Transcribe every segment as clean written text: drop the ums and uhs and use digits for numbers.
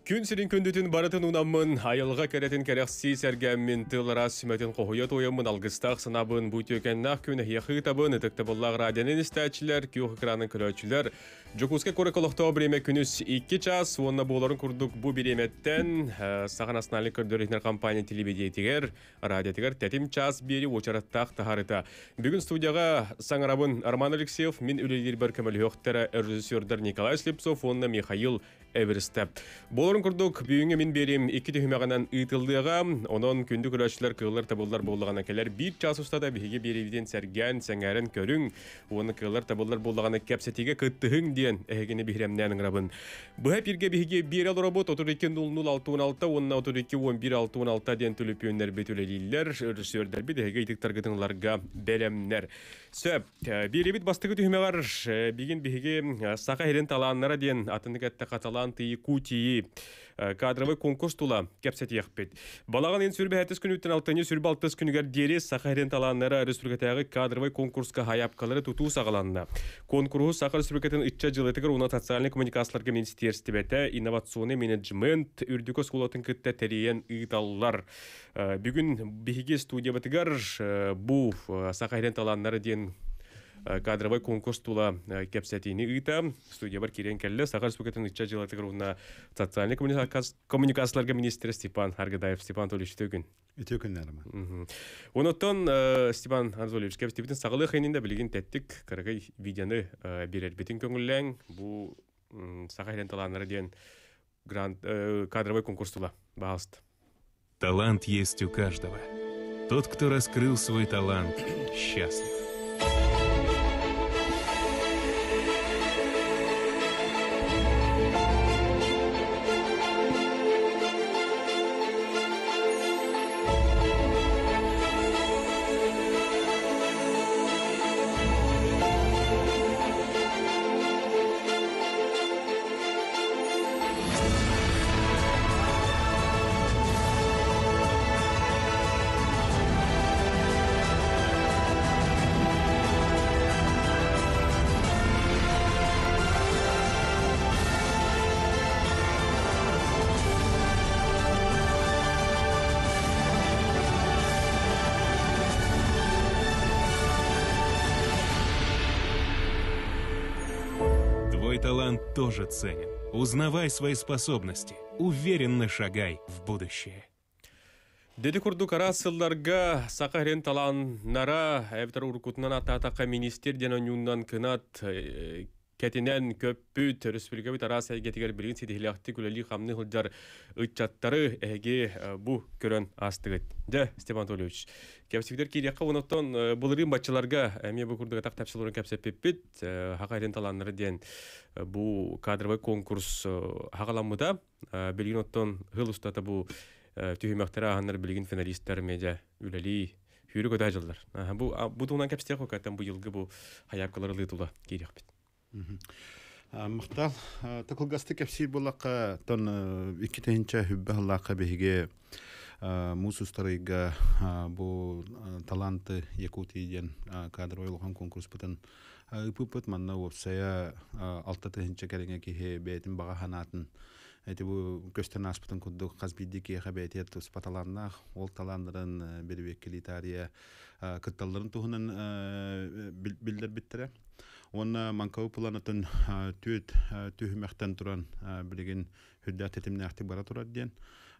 Күн сирин күндүтүн барытын унаммын, айылҕа кэрэтин кэрэхсии сэргээммин, тыл араас сүмэтин хоһуйа туойаммын, алгыстаах санаабын бу үтүөкэннээх күн эһиэхэ ыытабын, ытыктабыллаах радионан истээччилэр, күөх экранын көрөөччүлэр, Дьокуускай куоракка олохтоох бириэмэ күнүс 2 час уонна буоларын курдук бу бириэмэттэн Саха национальнай көрдөрөр компания телевидениетигэр, радиотыгар тэтим час биэри уочараттаах таһаарыта. Бүгүн студияҕа саҥарабын Роман Алексеев, мин үлэлиирбэр көмөлөһүөхтэрэ режиссердар Николай Слепцов уонна Михаил Эверстэ. Буоларын курдук, бүгүҥҥү мин биэриим икки түһүмэҕинэн ыытыллыаҕа. Онон күндү көрөөччүлэр кыыллар табыллар буоллаҕына кэлэр биир час устата биһиги биэриибитин сэргээн, сэҥээрэн көрүҥ уонна кыыллар табыллар буоллаҕына кэпсэтиигэ кыттыһыҥ диэн эһигини биһирэмнээн ыҥырабын. Быһа эпииргэ биһиги биэрэ олоробут 32 00 66 уонна 32 11 66 диэн төлөпүөннэрбит үлэлииллэр. Режиссердэрбит эһиги ыйытыктаргытын ыларга бэлэмнэр. Сөп. Биэриибит бастакы түһүмэҕэр бигин биһиги Саха сирин талааннара диэн атыннык эттэххэ талаан тыйы кутии кадровый конкурс тула кэпсэтиэхпит. Балаҕан ыйын сүрбэһэтис күнүттэн алтынньы сүрбэ алтыс күнүгэр диэри Саха сирин талааннара республикатааҕы кадровый конкурска хайаапкалары тутуу саҕаланна. Конкурсу Саха Республикатын ыччат дьылытыгар уонна социальнай коммуникацияларга министиэристибэтэ инновационный менеджмент үрдүкү оскуолатын кытта тэрийэн ыыталлар. Бүгүн биһиги студиябытыгар бу Саха сирин талааннара диэн кадровый конкурс тула кэпсэтиини ыыта студиябар киирэн кэллэ Саха Республикатын ыччат дьыалатыгар уонна социальнай коммуникацияларга министрэ Степан Аргадаев. Степан Анатольевич, үтүө күн. Үтүө күннэр, Роман. Онуттан Степан Анатольевич кэпсэтибитин саҕалыы хайнында билигин тэттик кыракый видеоны биэрэрбитин көҥүллээҥ. Бу Саха сирин талааннара диэн грант кадровый конкурс тула. Баҕалыст. Талант есть у каждого. Тот, кто раскрыл свой талант, счастлив. Твой талант тоже ценен. Узнавай свои способности. Уверенно шагай в будущее. Деди курдук араас сылларга Саха сирин талааннара эбэтэр уруккутунан аттаатахха министр диэн онньуунан кынат кэтинэн көппүт республикабыт араас эйгэтигэр билигин ситиһилээхтик үлэлии-хамныы сылдьар ыччаттары эһиги бу көрөн аастыгыт. Дьэ, Степан Анатольевич, кэпсибитэр киириэххэ онуттан былырыын баччаларга эмиэ бу курдук атах тэпсилэрин кэпсэппиппит Саха сирин талааннара диэн бу кадровый конкурс хаҕаламмыта. Билигин оттон сыл устата бу түһүмэхтэри ааһаннар билигин финалистар медиа үлэлии сүүрүк өтө дьыллар. Бу бу туһунан кэпсиэх кэттэн бу йылгы бу хайаапкалары ылыы тула киириэхпит. Махтал. Тыкылгасты кэпсиир буоллахха, тон икки тыһыынча хүббэ сыллаахха биһиги муус устарыйга бу таланты Якутии диэн кадровай улахан конкурспутун ыыппыппыт. Манна уопсайа 6 тыһыынча кэриҥэ киһи бэйэтин баҕа санаатын эти бу көстөн ааспытын курдук хас биирдии киһиэхэ бэйэтигэр туспа талааннаах, ол талааннарын бирибиэккэлии кытталларын туһунан биллэрбиттэрэ. Уонна Манкабы планатын түөт түһүмэхтэн туран билигин үрдээх тэтимнээхтик бара турар диэн.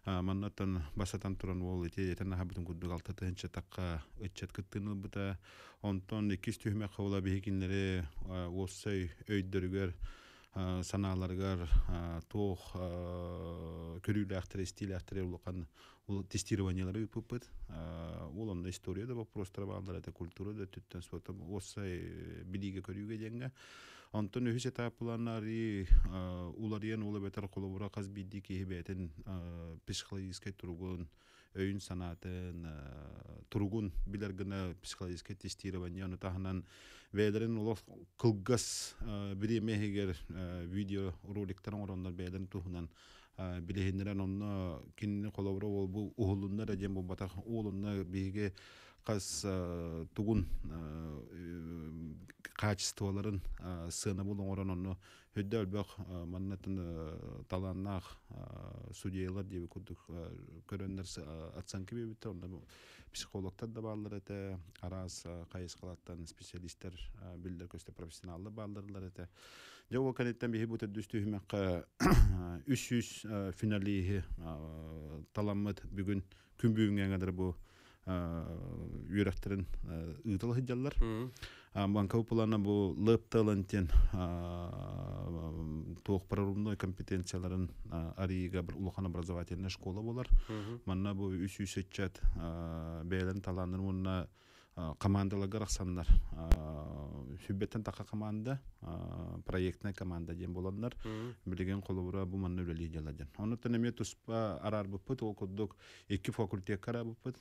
Маннаттан басатан туран уол ити этэн аһабытын курдук 6 тыһыынча тахха ыччат кыттыыны ылбыта. Онтон иккис түһүмэххэ була биһикиннэри уоссай өйдөрүгэр санааларыгар туох көрүүлээхтэрэ, истиилээхтэрэ улахан тестированиелары ыыппыппыт. Ол онно история да вопростара бааллар этэ, культура да өттүттэн суота уоссай билиигэ көрүүгэ диэҥҥэ. Онтон үһүс этап планнары уларыйан ол эбэтэр холобура хас биирдии киһи бэйэтин психологическай туругун, өйүн санаатын, туругун билэр гына психологическай тестирование, ону таһынан бэйэлэрин олох кылгас бириэмэ иһигэр видео роликтар оҥороннор бэйэлэрин туһунан билиһиннэрэн онно кинини холобура ол бу уһулунна эрэ диэн буолбатах уолунна биһиги хас тугун качестволарын сыанабыл оҥорон онно Хүддэ өлбөх маннатын талааннаах судьялар диэби курдук көрөннөр оценка биэбиттэр. Онно психологтар да бааллар этэ, араас хайысхалартан специалисттэр биллэр көстө профессионаллар бааллар этэ. Дьэ ол кэнниттэн биһи бу төрдүс түһүмэххэ 300 финалиһы таламмыт бүгүн күн бүгүҥҥэ эҥэдэр бу үөрэхтэрин ыытыл сылдьаллар. Банка плана бу лып талантен туох прорывной компетенцияларын арыйыга бір улахан образовательная школа болар. Манна бу үс ыччат бэйэлэрин талааннарын уонна командаларга арахсаннар сүбэттэн таха команда проектная команда диэн буоланнар билигин холобура бу манна үлэлии дьала диэн. Онуттан эмиэ туспа араарбыппыт ол курдук икки факультекка араарбыппыт.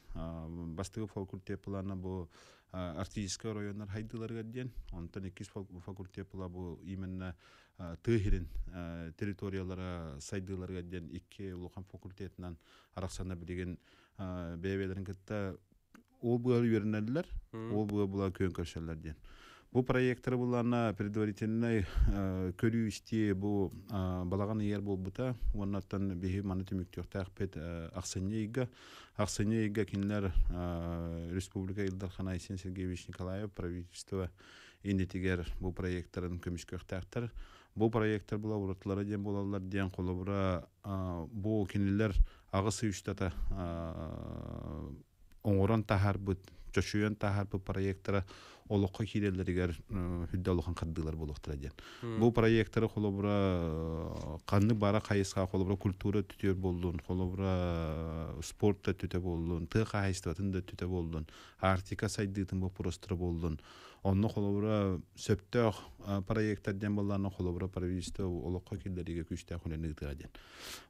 Бастакы факультет плана бу артистическай районнар хайдыларыгар диэн. Онтон иккис факультет була бу именно тыа сирин территориялара сайдыыларыгар диэн икки улахан факультетынан арахсанна билигин бэйэ-бэйэлэрин кытта ол быар үөрэнэллэр, ол быа була күөн көрсөллөр диэн. Бу проекторы буллаана предварительнай көрүү-истии бу балаҕан ыйар буолбута. Уоннаттан биһи маны түмүктүөхтээхпит ахсынньы ыйга. Ахсынньы ыйга кинилэр Республика Ил Дархана Айсен Сергеевич Николаев правительство иннитигэр бу проекторын көмүскүөхтээхтэр. Бу проектор була уратылара диэн буолаллар диэн холобура бу кинилэр аҕыс ый устата оҥорон таһаарбыт, чочуйан таһаарбыт проектора олоххо киирэллэригэр үрдэ улахан хардыылар буолуохтара диэн. Бу проектары холобура ханнык бара хайысха холобура культура түтүөр буоллун, холобура спорт да түтэ буоллун, тыа хаһаайыстыбатын да түтэ буоллун, Арктика сайдыытын боппуруостара буоллун, Онно холобура сөптөөх проектар диэн буоллаҕына холобура правительство олоххо киллэриигэ күүстээх үлэни ыытыа диэн.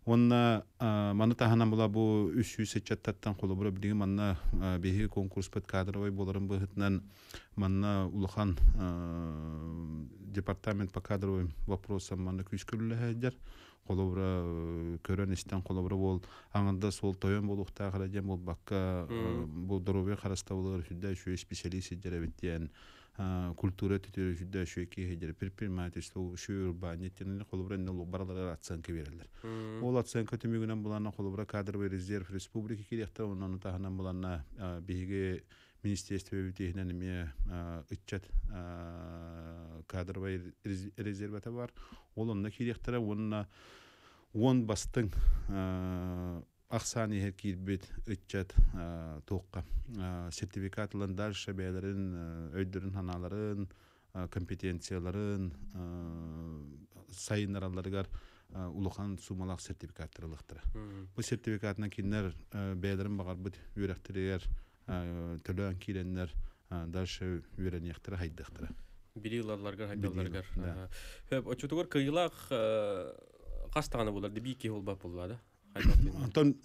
Уонна маны таһынан була бу 300 ыччаттартан холобура билигин манна биһиги конкурспут кадровай буоларын быһыытынан манна улахан департамент по кадровым вопросам манна күүскэ үлэлэһэллэр. Холобура көрөн-истэн холобура буол аҥардас суол тойон буолуохтаах эрэ диэн буолбакка бу доруобуйа харыстабылыгар сүрдээх үчүгэй специалист сылдьар эбит диэн культура өттүтүгэр сүрдээх үчүгэй киһи сылдьар предпринимательство үчүгэй урбаанньыт диэн холобура иннэ бараларыгар оценка биэрэллэр. Ол оценка түмүгүнэн буланна холобура кадровый резерв республики кириэхтэр онон ону таһынан буланна биһиги министерствебит иһинэн эмиэ ыччат кадровай резервэтэ бар. Ол онно киириэхтэрэ уонна уон бастыҥ ахсаан иһэр киирбит ыччат туохха сертификат ылан дальше бэйэлэрин өйдөрүн-санааларын, компетенцияларын сайыннаралларыгар улахан суумалаах сертификаттар ылыахтара. Бу сертификатынан кинилэр бэйэлэрин баҕарбыт үөрэхтэригэр төлөөн киирэннэр дальше үөрэниэхтэрэ хайдыахтара. Били ылалларгар хайдалларгар. Оччотугар кыйылаах хас даҕаны булар, биир киһи булбат булла да? Онтон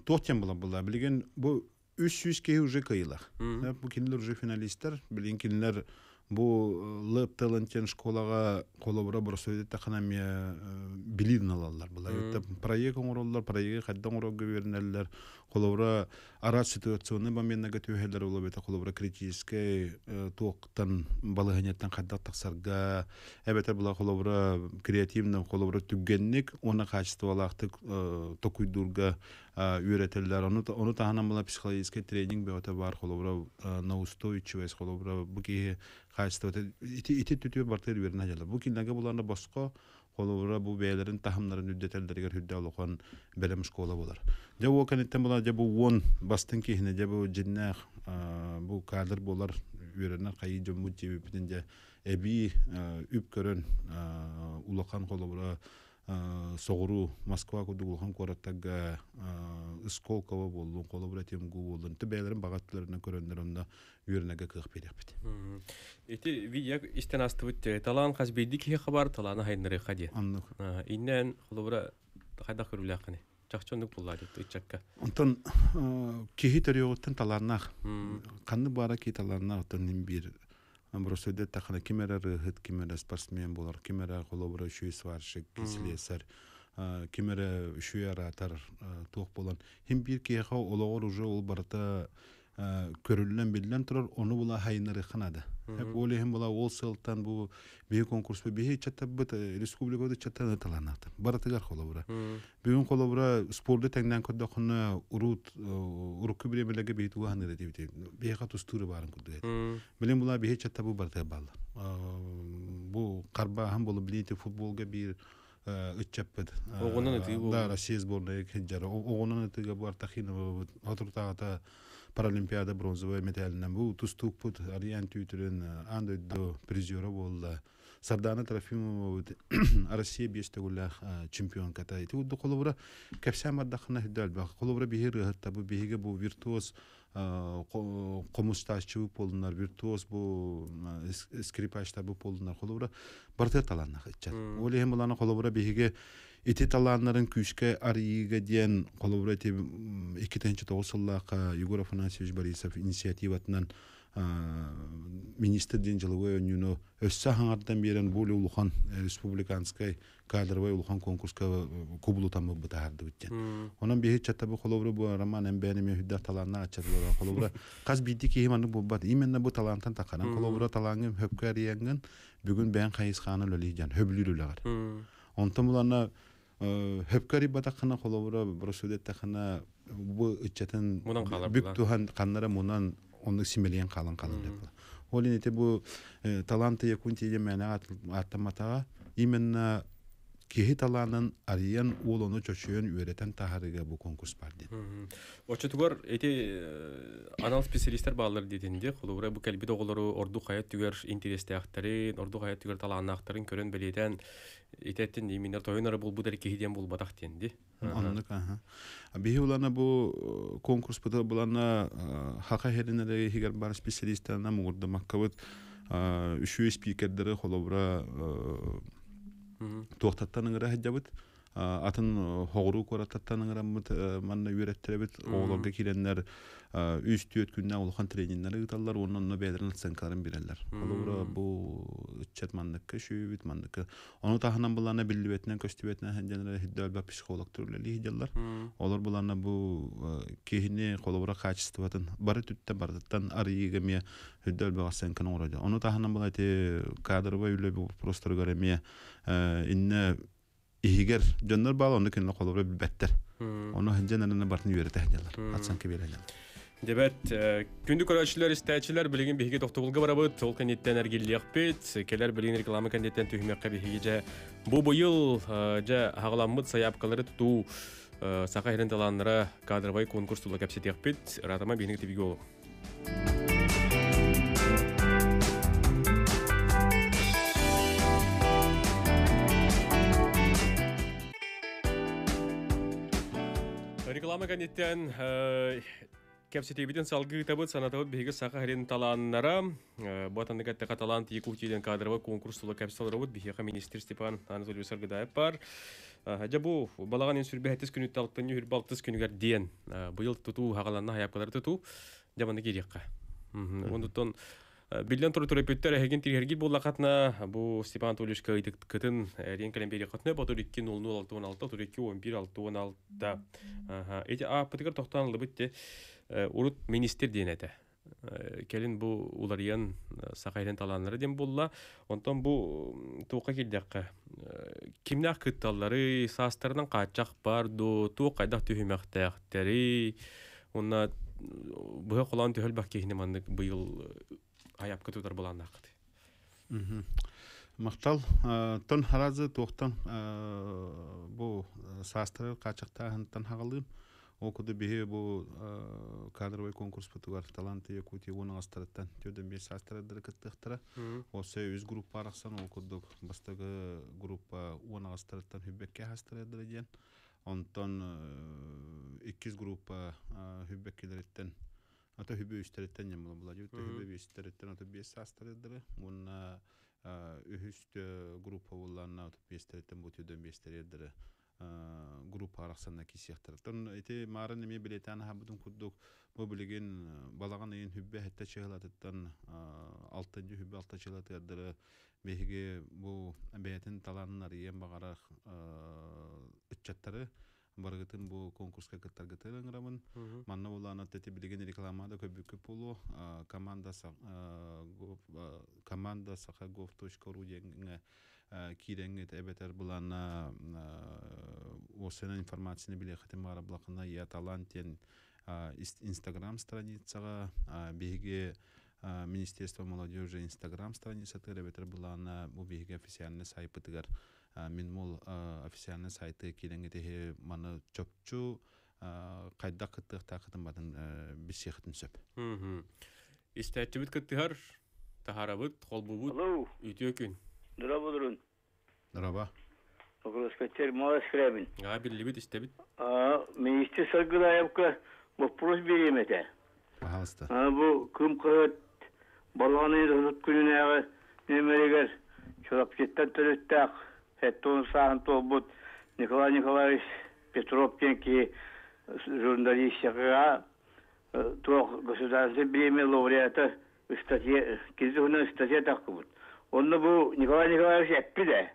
туох диэн була була билигин бу 300 киһи уже кыйылах. Бу кинилэр уже финалисттар. Билигин кинилэр бу лып тылын школаҕа холобура боросуойда тахана эмиэ билиин ылаллар була. Проект оҥороллор, проегы хайда оҥорорго үөрэнэллэр. Холобура араас ситуационный моменнарга түһэллэр була холобура критическэй туохтан балаһыанньаттан хайдах тахсарга эбэтэр була холобура креативно холобура түгэнник уонна качестволаахтык токуйдуурга үөрэтэллэр. Ону таһынан була психологическай тренинг бөҕөтө бар холобура на устойчивость холобура бу киһи качествота ити ити түтүө бартыгар үөрэнэ дьалар. Бу кинилэргэ буларна босхо холобура бу бэйэлэрин таһымнарын үрдэтэллэригэр үрдэ улахан бэлэм школа болар. Дьэ ол кэнниттэн була дьэ бу уон бастыҥ киһини дьэ бу дьиннээх бу кадр буолар үөрэнэр хайыы дьоммут дьиэбиппитин дьэ эбии үп көрөн улахан холобура соҕуруу Москва курдук улахан куораттарга Сколково буоллун, холобура ТМГУ буоллун, бэйэлэрин баҕа өттүлэринэн көрөннөр онно үөрэнэргэ кыах биэриэхпит. Ити видео истэн астыбыт талаан хас биирдии киһиэхэ баар талааны хайыннарыахха диэн. Оннук. Иннээн холобура хайдах көрүүлээххиний? Чахчы оннук буллаа диэт ыччакка. Онтон киһи төрүөҕүттэн талааннаах. Ханнык баара киһи талааннаах оттон мин биир Бросойда эттэххинэ ким эрэ ырыаһыт, ким эрэ спортсмен буолар, ким эрэ холобура үчүгэй сварщик, слесарь, ким эрэ үчүгэй оратор туох буолан хим биир киһиэхэ олоҕор уже ол барыта көрүллэн биллэн турар, ону була хайыннарыахха наада. Ол иһин була ол сылтан бу биһи конкурс биһи ыччаттарбыт республикабыт ыччаттарын талааннаахтар. Барытыгар холобура. Бүгүн холобура спорду тэҥнээн көрдөххүнэ урут урукку бириэмэлэргэ биһи тугу ханыыр этибит. Биһиэхэ тустуур баарын курдук этэ. Билин була биһи ыччаттар бу барытыгар бааллар. Бу харбааһын болу билити футболга биир ыччаппыт. Оҕунан ытыы буолла. Да, Россия сборная хиджара. Оҕунан ытыыга бу Артахинова отуртаҕата Паралимпиада бронзовай мэтээлинэн бу тустуукпут Ариан Түүтүрүн аан дойду призера буолла. Сардана Трофимова Россия биэс төгүллээх чемпионката. Ити курдук холобура кэпсээн бардаххына үрдэ элбэх. Холобура биһи ырыаһытта бу биһиги бу виртуоз хомустааччы буолунар, виртуоз бу скрипачтар бу буолунар холобура барыта талааннаах ыччат. Ол иһин булана холобура биһиги ити талааннарын күүскэ арыйыыга диэн холобура ити 2009 сыллаахха Егор Афанасьевич Борисов инициативатынан министр диэн дьыловой оонньууну өссө хаҥардан биэрэн более улахан республиканскай кадровай улахан конкурска кубулутаммыт бытаардыбыт диэн. Онон биһи ыччаттарбыт холобура бу Роман МБН эмиэ үрдээх талааннаах ыччаттар холобура хас биирдии киһи маннык буолбат. Именно бу талаантан тахханан холобура талааҥҥын хөпкө арыйаҥҥын бүгүн бэйэҥ хайысхааны үлэлии дьан хөбүлүүр үлэҕэр. Онтон буланна хөпкө арыйбатаххына холобура бырасыыдаттахына бу ыччатын бүк туһан ханнара мунан оннук симэлийэн хаалан хаалан деп. Ол ити бу таланты Якутия диэн мээнэ ааттамматаҕа именно киһи талаанын арыйан уол ону чочуйан үөрэтэн таһаарыыга бу конкурс бар диэн. Оччотугар ити анал специалистер бааллар диэтин холобура бу кэлбит оҕолору ордук хайа түгэр интэриэстээхтэрин, ордук хайа түгэр талааннаахтарын көрөн бэлиэтээн итеттин именно тойон эрэ булбут эрэ киһи диэн булбатах диэн ди. Оннук аха. Биһи улана бу конкурспыта булана хака херинere иһигэр бар специалисттарына мугурдамаккабыт үчүгэй спикердери холобура туохтаттан ыҥыра сылдьабыт атын хоҕуруу куораттаттан ыҥыраммыт манна үөрэттэрэбит оҕолорго киирэннэр үс түөрт күннээх улахан трениннэри ыыталлар уонна онно бэйэлэрин оценкаларын биэрэллэр холобура бу ыччат манныкка үчүгүйбүт манныкка ону таһынан булана биллибэтинэн көстүбэтинэн сылдьан эрэ психологтар үлэлии сылдьаллар олор булана бу киһини холобура качествотын бары түттэ барытыттан арыйыыга эмиэ үрдэл бөҕө оценканы оҥорор ону таһынан була ити кадровай үлэ вопростарыгар эмиэ иннэ иһигэр дьоннор баал онно кинилэр холобура билбэттэр ону сылдьан эрэнэ бартын үөрэтэ сылдьаллар оценка биэрэллэр Дебет, күндү көрөөччүлэр, истээччилэр, билигин биһиги тохтобулга барабыт, ол кэнниттэн эргиллиэхпит, кэлэр билигин реклама кэнниттэн түһүмэххэ биһиги дьэ бу быйыл дьэ хаҕаламмыт сайаапкалары тутуу саха иһирин талааннара кадровай конкурс тула кэпсэтиэхпит. Ыраатама биһиги тибиги олу. Реклама кэнниттэн кэпсэтиибитин салгыы санатабыт биһиги саха сирин талааннара бу атаннык эттэхэ талант Якутии кадровый конкурс тула кэпсэлэробут биһиэхэ министр Степан Анатольевич Саргыдаев бар дьэ бу балаҕан сүрбэһэтис күнүттэн алтынньы хүрбэ алтыс күнүгэр диэн быйыл тутуу хагаланна хайапкалары тутуу дьэ манна киириэххэ онтон биллэн турар төрөппүттэр эһигин тириһэргит буоллахатына бу Степан Анатольевичка ыйытыккытын эриэн кэлэн биэриэххитинэ 32 00 66 32 11 66 ити ааппытыгар тохтоон ыллыбыт те урут министр диэн этэ кэлин бу уларыйан саха иһин талааннара диэн буолла. Онтон бу туохха киирдэххэ кимнээх кытталлары, саастарынан хааччах бар дуу, туох хайдах түһүмэхтээхтэри уонна быһа холоон төһөлбөх киһини маннык быйыл айапка тутар былааннааххыт. Махтал. Тон харазы туохтан бу саастары хааччахтааһынтан хаҕалыым. Ол курдук биһи бу кадровай конкурспутугар Таланты Якутии уон аҕастарыттан төрдөн биэс саастарыдары кыттыахтара. Осы үс группа арахсан ол курдук бастакы группа уон аҕастарыттан хүббэккэ аһастарыдары диэн. Онтон иккис группа хүббэккилэриттэн ата хүбү үстэриттэн ньамыла була хүбү биэстэриттэн ото биэс саастарыдары уонна үһүс группа буллаанна ото биэстэриттэн бу түрдөн биэстэриэрдары группа арахсанна кисиэхтэр. Тон ити маарын эмиэ билетаан аһабытын курдук бу билигин балаҕан ыйын хүббэ хэттэ чыһылатыттан алтынчы хүббэ алта чыһылатыгардары биһиги бу бэйэтин талаанын арыйан баҕарар ыччаттары. Барыгытын бу конкурска кыттаргытыгар ыҥырабын. Манна булаана тети билигин реклама да көбүккү буолуо. Команда команда сахагов.ру диэҥҥэ киирэҥҥит эбэтэр булаана уопсайынан информацияны билиэххитин баара булахына Я талант диэн Инстаграм страницаҕа биһиги Министерство молодежи Инстаграм страницатыгар эбэтэр булаана бу биһиги официальный сайпытыгар мин мол официальный сайты киирэҥҥит иһи маны чопчу хайдах кыттыахтааххытын батын билсиэххитин сөп. Истээччибит кыттыһар, таһаарабыт, холбуубут. Үтүө күн. Дорооболорун. Дорообо. Покровскайтер Малас Скрябин. Аа, биллибит, истэбит. Министр Саргылаевка вопрос биэриэм этэ. Пожалуйста. Бу Кым хаһыат балаҕан ыйын күнүнээҕи нүөмэригэр Чурапчыттан төрүттээх 70 сааһын туолбут Николай Николаевич Петров диэн киһи журналистикаҕа туох государственный премия лауреата статья кини туһунан статья тахсыбыт. Онно бу Николай Николаевич эппит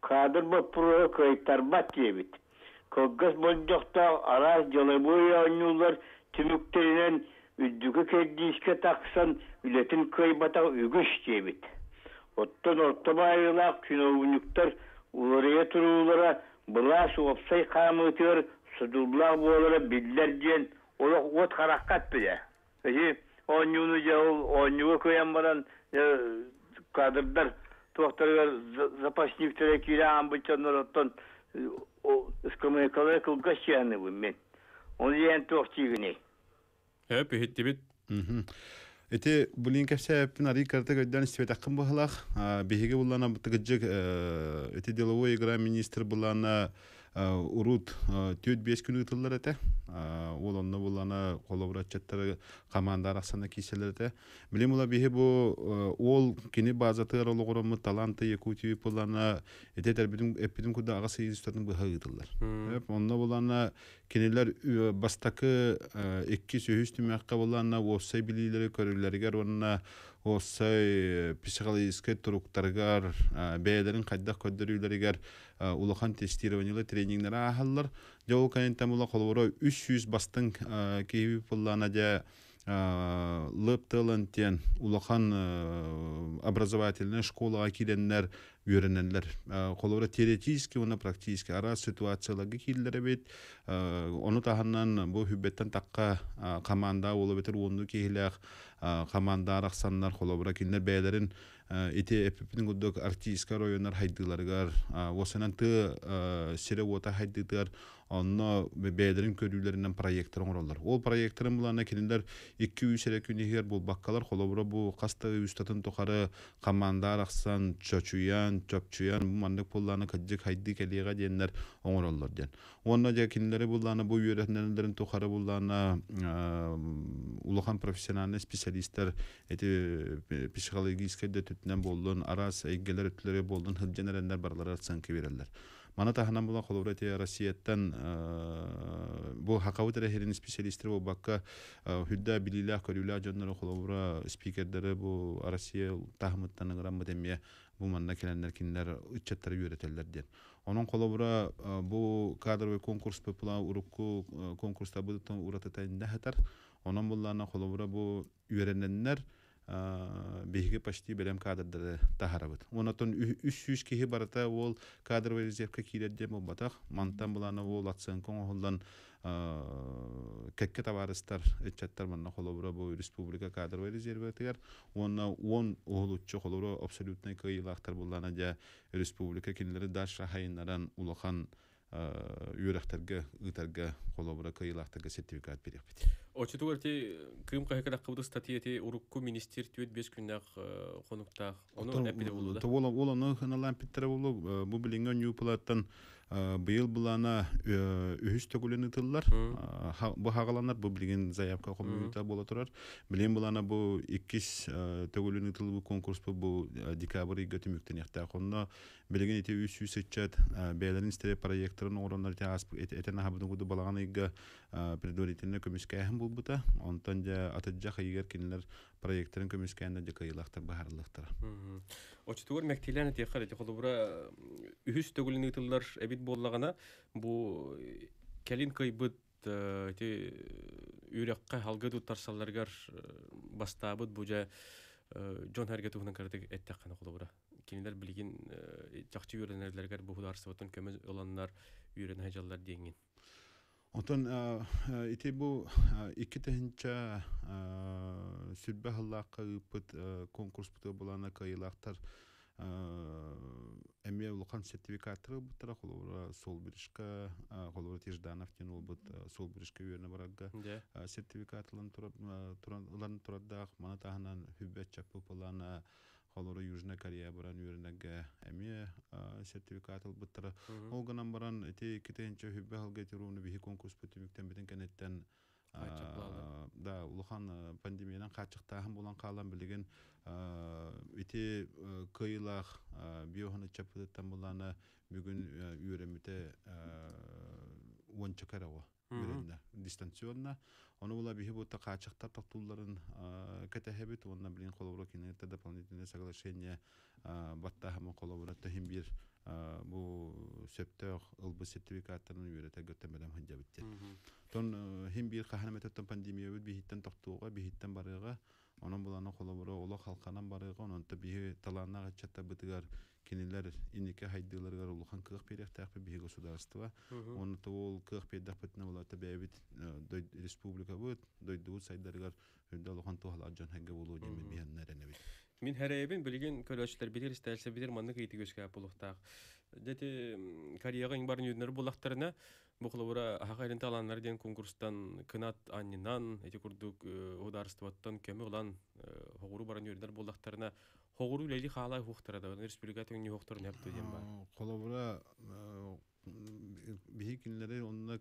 кадр боппуруоһа кыайтарбат диэбит. Кылгас болдьохтоох араас дьылабыай оонньуулар түмүктэринэн үрдүкү кэрдиискэ тахсан үлэтин кыайбатах үгүс диэбит. Оттон орто баайыылаах чиновниктар уларыйа туруулара былаас уопсай хаамыытыгар содуллаах буолара биллэр диэн олох уот харахха эппитэ. Эһи оонньууну дьэ ол оонньууга кыайан баран кадрдар туохтарыгар запасниктара киирэ аамбыт дьоннор оттон ыскамыайкалара кылгас чыаныбын мин. Оны диэн туох диигиний? Хөп, иһиттибит. Ити булин кэпсээппин арый кырата көйдөөн истибэтэххин быһылаах. Биһиги буллана бытыгыдьык ити деловой игра министр буллана урут 4-5 күн ыытыллар этэ. Ол онно буллана холобураччаттары команда арахсана кииселер этэ. Билим ула биһи бу ол кини базатыгар олоҕураммыт таланты Якутии буллана ити этэрбитин эппитин курдук аҕыс ый устатын быһа ыытыллар. Онно буллана кинилэр бастакы иккис үһүс түмэххэ булланна уопсай билиилэри көрүүлэригэр уонна уопсай психологическай туруктарыгар бэйэлэрин хайдах көрдөрүүлэригэр улахан тестированиелар тренингнери ааһаллар. Дьэ ол кэнниттэн була холобура 300 бастыҥ киһи буллаана дьэ лып тылын диэн улахан образовательная школаҕа киирэннэр үөрэнэллэр. Холобура теоретически уонна практически араас ситуацияларга киирэллэр эбит. Ону таһынан бу хүббэттэн тахха команда уола бэтэр уонну киһилээх команда арахсаннар холобура кинилэр бэйэлэрин ити эппиппин курдук артистка оройуоннар хайдыыларыгар уосанан тыа сирэ-уота хайдыытыгар онно бэйэлэрин көрүүлэринэн проектор оҥороллор. Ол проекторын булана кинилэр 2-3 эрэ күн иһигэр булбаккалар холобура бу хас да ый устатын тухары команда арахсан чочуйан, чопчуйан бу маннык буоллааны кырдьык хайдыы кэлиэҕэ диэннэр оҥороллор диэн. Уонна дьэ кинилэри буллаана бу үөрэтинэллэрин тухары буллаана улахан профессиональный специалистар эти психологическай да өттүнэн буоллун, араас эйгэлэр өттүлэрэ буоллун сылдьан эрэннэр барылара оценка биэрэллэр. Маны таһынан була холобура эти Россияттан бу хакабыт эрэ иһирин специалистер буолбакка хүрдэ билиилээх көрүүлээх дьоннору холобура спикердары бу Россия таһымыттан ыҥыраммыт эмиэ бу манна кэлэннэр кинилэр ыччаттары үөрэтэллэр диэн. Онон холобура бу кадровый конкурс пла урукку конкурстарбытыттан уратыта иннэ сытар. Онон буллаана холобура бу үөрэнэннэр биһиги почти бэлэм кадрдары таһарабыт. Онотон 300 киһи барыта ол кадровый резервка киирэр диэн буолбатах. Мантан булаана ол оценка оҥоһуллан кэккэ табаарыстар, ыччаттар манна холобура бу республика кадровый резервэтигэр уонна 10 уһулуччу холобура абсолютнай кыайыылаахтар буллаана дьэ республика кинилэри дальше хайыннаран улахан үөрэхтэргэ ыытарга холобура кыайыылаахтарга сертификат бириэхпит. Оччотугар ити Кыым хаһыакка таххыбыт ыстатыйа ити урукку министр 4-5 күннээх хонуктаах ону эппитэ буолуо да? Ол ону хыналаан эппиттэрэ буолуо. Бу билиҥҥи онньуу быйыл былаана үһүс төгүлүн ыытыллар. Бу хаҕаланар, бу билигин заявка хомуйуута буола турар. Билигин былаана бу иккис төгүлүн ыытыллыбыт конкурспут бу декабрь ыйга түмүктэниэхтээх. Онно билигин ити 300 ыччат бэйэлэрин истэрэ проекторын оҥороннор этэн аһабытын курдук балаҕан ыйга предварительно көмүскээһин буолбута. Онтон дьэ атырдьах ыйыгар кинилэр проекторын көмүскээннэр дьэ кыайыылаахтар быһаарыллыахтара. Оччотугар мэктиэлээн этиэххэ ити холобура үһүс төгүлүн ыытыллар эбит буоллаҕына бу Кэлин кыайбыт ити үөрэххэ халгы туттарсалларыгар бастаабыт бу дьэ дьон сэргэ туһунан кыратык эттэххинэ холобура. Кинилэр билигин чахчы үөрэнэллэригэр бу судаарыстыбаттан көмө ыланнар үөрэнэ сылдьаллар диэҥҥин. Онтон ити бу 2 тыһыынча сүрбэ сыллаахха ыыппыт конкурспутугар булаана кыайыылаахтар эмиэ улахан сертификаттары ылбыттара. Холобура, Солбришка, холобура, Тижданов диэн уолбут Солбришка үөрэнэ барарга сертификат ылан туран ылан турардаах. Маны таһынан хүббэт чаппы пылаана холобура Южная Корея баран үөрэнэргэ эмиэ сертификат ылбыттара. Ол гынан баран ити 2 тыһыынча хүббэ сылга ити ровно биһи конкурспут түмүктэммитин кэнниттэн да улахан пандемиянан хааччахтааһын буолан хаалан билигин ити кыайыылаах биоһаны чаппытыттан булаана бүгүн үөрэммитэ уонча кэрэҕо үөрэннэ дистанционно. Ону була биһи бута хааччахтар тохтуулларын кэтэһэбит уонна билин холобура кинилэртэ дополнительное соглашение баттааһымын холобура тэһин биир бу сөптөөх ылбыт сертификаттарын үөрэтэргэ бэлэм сылдьабыт диэн. Тон хим биир хаһан эмэтеттен пандемиябыт биһиттэн тохтууга, биһиттэн барыаҕа, онон булана холобура олох халканан барыаҕа, онон биһи талааннаах ыччаттарбытыгар кинилэр инники хайдыыларыгар улахан кыах биэриэхтээхпит биһи государство. Онно ол кыах биэрдэхпитинэ булата бэйэбит республикабыт, дойдубут сайдарыгар үрдэ улахан туһалаах дьон хэггэ буолуо диэн биһэннэр эрэнэбит. Мин хэрэйэбин билигин көрөөччүлэр истээлсэбитир маннык ыйытык үөскээп буолуохтаах. Дьэти Кореяҕа иҥ барын үүннэр буллахтарына, бу холобура аһаҕа илин талааннар диэн конкурстан кынат анньынан, ити курдук ударствоттан көмө ылан хоҕуру баран үөрдэр буоллахтарына, хоҕуру үлэли хаалай хуохтара да, республика төҥнү хуохтарын хөптө диэн бар. Холобура биһи кинилэри онно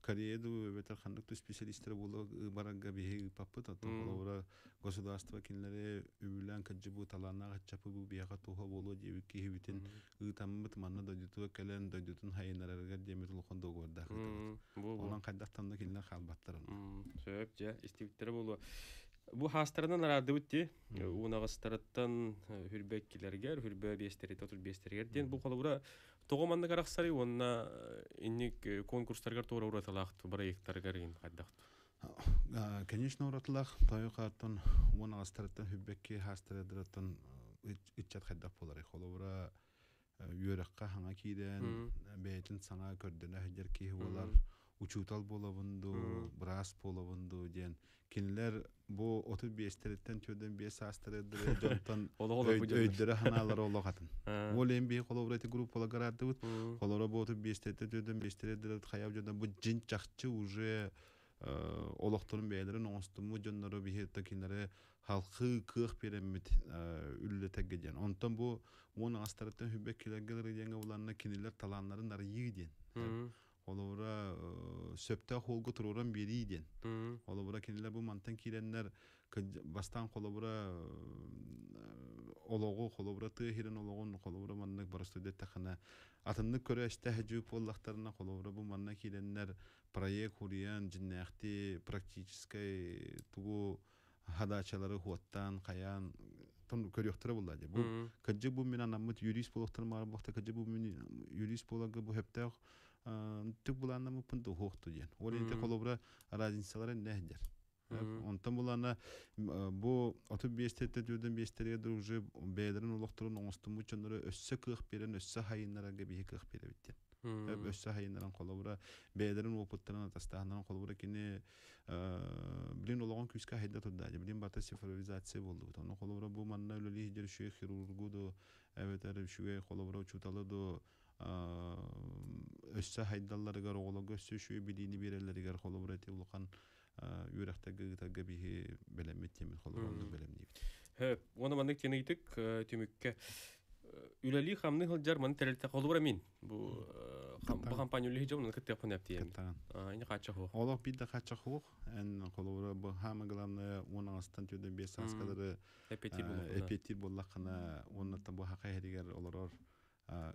Корея ду эбэтэр ханнык да специалисттэр буола барарга биһи ыыппаппыт. Оттон холобура государство кинилэри үбүлээн кырдьы бу талааннаах ыччапы бу биһиэхэ туһа буолуо диэбит киһибитин ыытаммыт манна дойдутугар кэлэн дойдутун хайынарарыгар диэммит улахан договордаах ыытабыт. Онон хайдахтан да кинилэр хаалбаттар. Сөп, дьэ, истибиттэрэ буолуо. Бу хаастарынан араардыбыт ти. Унаҕастарыттан хүрбэккилэргэр, хүрбэ биэстэри, тотур биэстэригэр диэн бу холобура тоҕо маннык арахсарый уонна инник конкурстаргар туора уратылаах бырайыктаргар ин хайдах? Конечно, уратылаах тойо-хааттан 10 аҕыстарыттан хүббэкки хаастарыдыраттан ыччат хайдах буолар. Холобура үөрэххэ хаҥа киирэн бэйэтин саҥа көрдөнө сылдьар киһи буолар, учуутал буолабын дуу, быраас буолабын дуу диэн. Кинилэр бу 35-тэриттэн 45 саастарыдыры дьонтон өйдөрө ханаалары олох атын. Ол эм бии холобура ити группаларга араардыбыт. Холоро бу 35-тэриттэн 45-тэриттэн хайап дьонно бу дьин чахчы уже олохторун бэйэлэрин оҥостуммут дьоннору биһи кинилэри халқы кыах биэрэммит үллэтэргэ диэн. Онтон бу 10 аҕыстарыттан хүббэк килэргэлэр диэҥҥэ буланна кинилэр талааннарын арыйыы диэн. Холобура сөптөөх хуолга туруоран биэрии диэн. Холобура кинилэр бу мантан киирэннэр бастаан холобура олоҕу, холобура тыа сирин олоҕун, холобура маннык боростуой дэттэххинэ атыннык көрө истэ жүүп буоллахтарына, холобура бу манна киирэннэр проект хуруйан дьиннээхти практическай тугу хадачалары хуоттаан хайаан тон көрүөхтэрэ булла дии. Бу кыдьык бу мин анаммыт юрист буолуохтар маар буолта кыдьык бу мин юрист буоларга бу хөптөөх түк булааннамыппын туһуохту диэн. Ол инте холобура разницалара нэһдер. Онтон булана бу 35-тен түрден биэстерге уже бэйэлэрин олохторун оҥостуммут дьоннору өссө кыах биэрэн, өссө хайыннарарга биһи кыах биэрэбит диэн. Өссө хайыннаран холобура бэйэлэрин опыттарын атастааһыннарын холобура кини билин олоҕун күүскэ хайда турда. Билин бата цифровизация болдубут. Ону холобура бу манна үлэлии сылдьар үчүгэй хирургу ду эбэтэр үчүгэй холобура учууталы ду өссө хайдалларыгар оҕолорго өссө үчүгэй билиини биэрэллэригэр холобура ити улахан үөрэхтэргэ ыытарга биһи бэлэммит диэммит холобура оннук бэлэмниибит. Хөп, уонна маннык тиэнэйтик түмүккэ үлэлии хамны сылдьар маны тэрилтэ холобура мин бу бу компания үлэлии дьон кыттыахпын эптием. Ини хааччах хуох. Олох бир да хааччах хуох. Эн холобура бу самое главное 10 аҕыстан 45 сааскалары эпиэтир буоллаххына уоннаттан бу хака иһэригэр олорор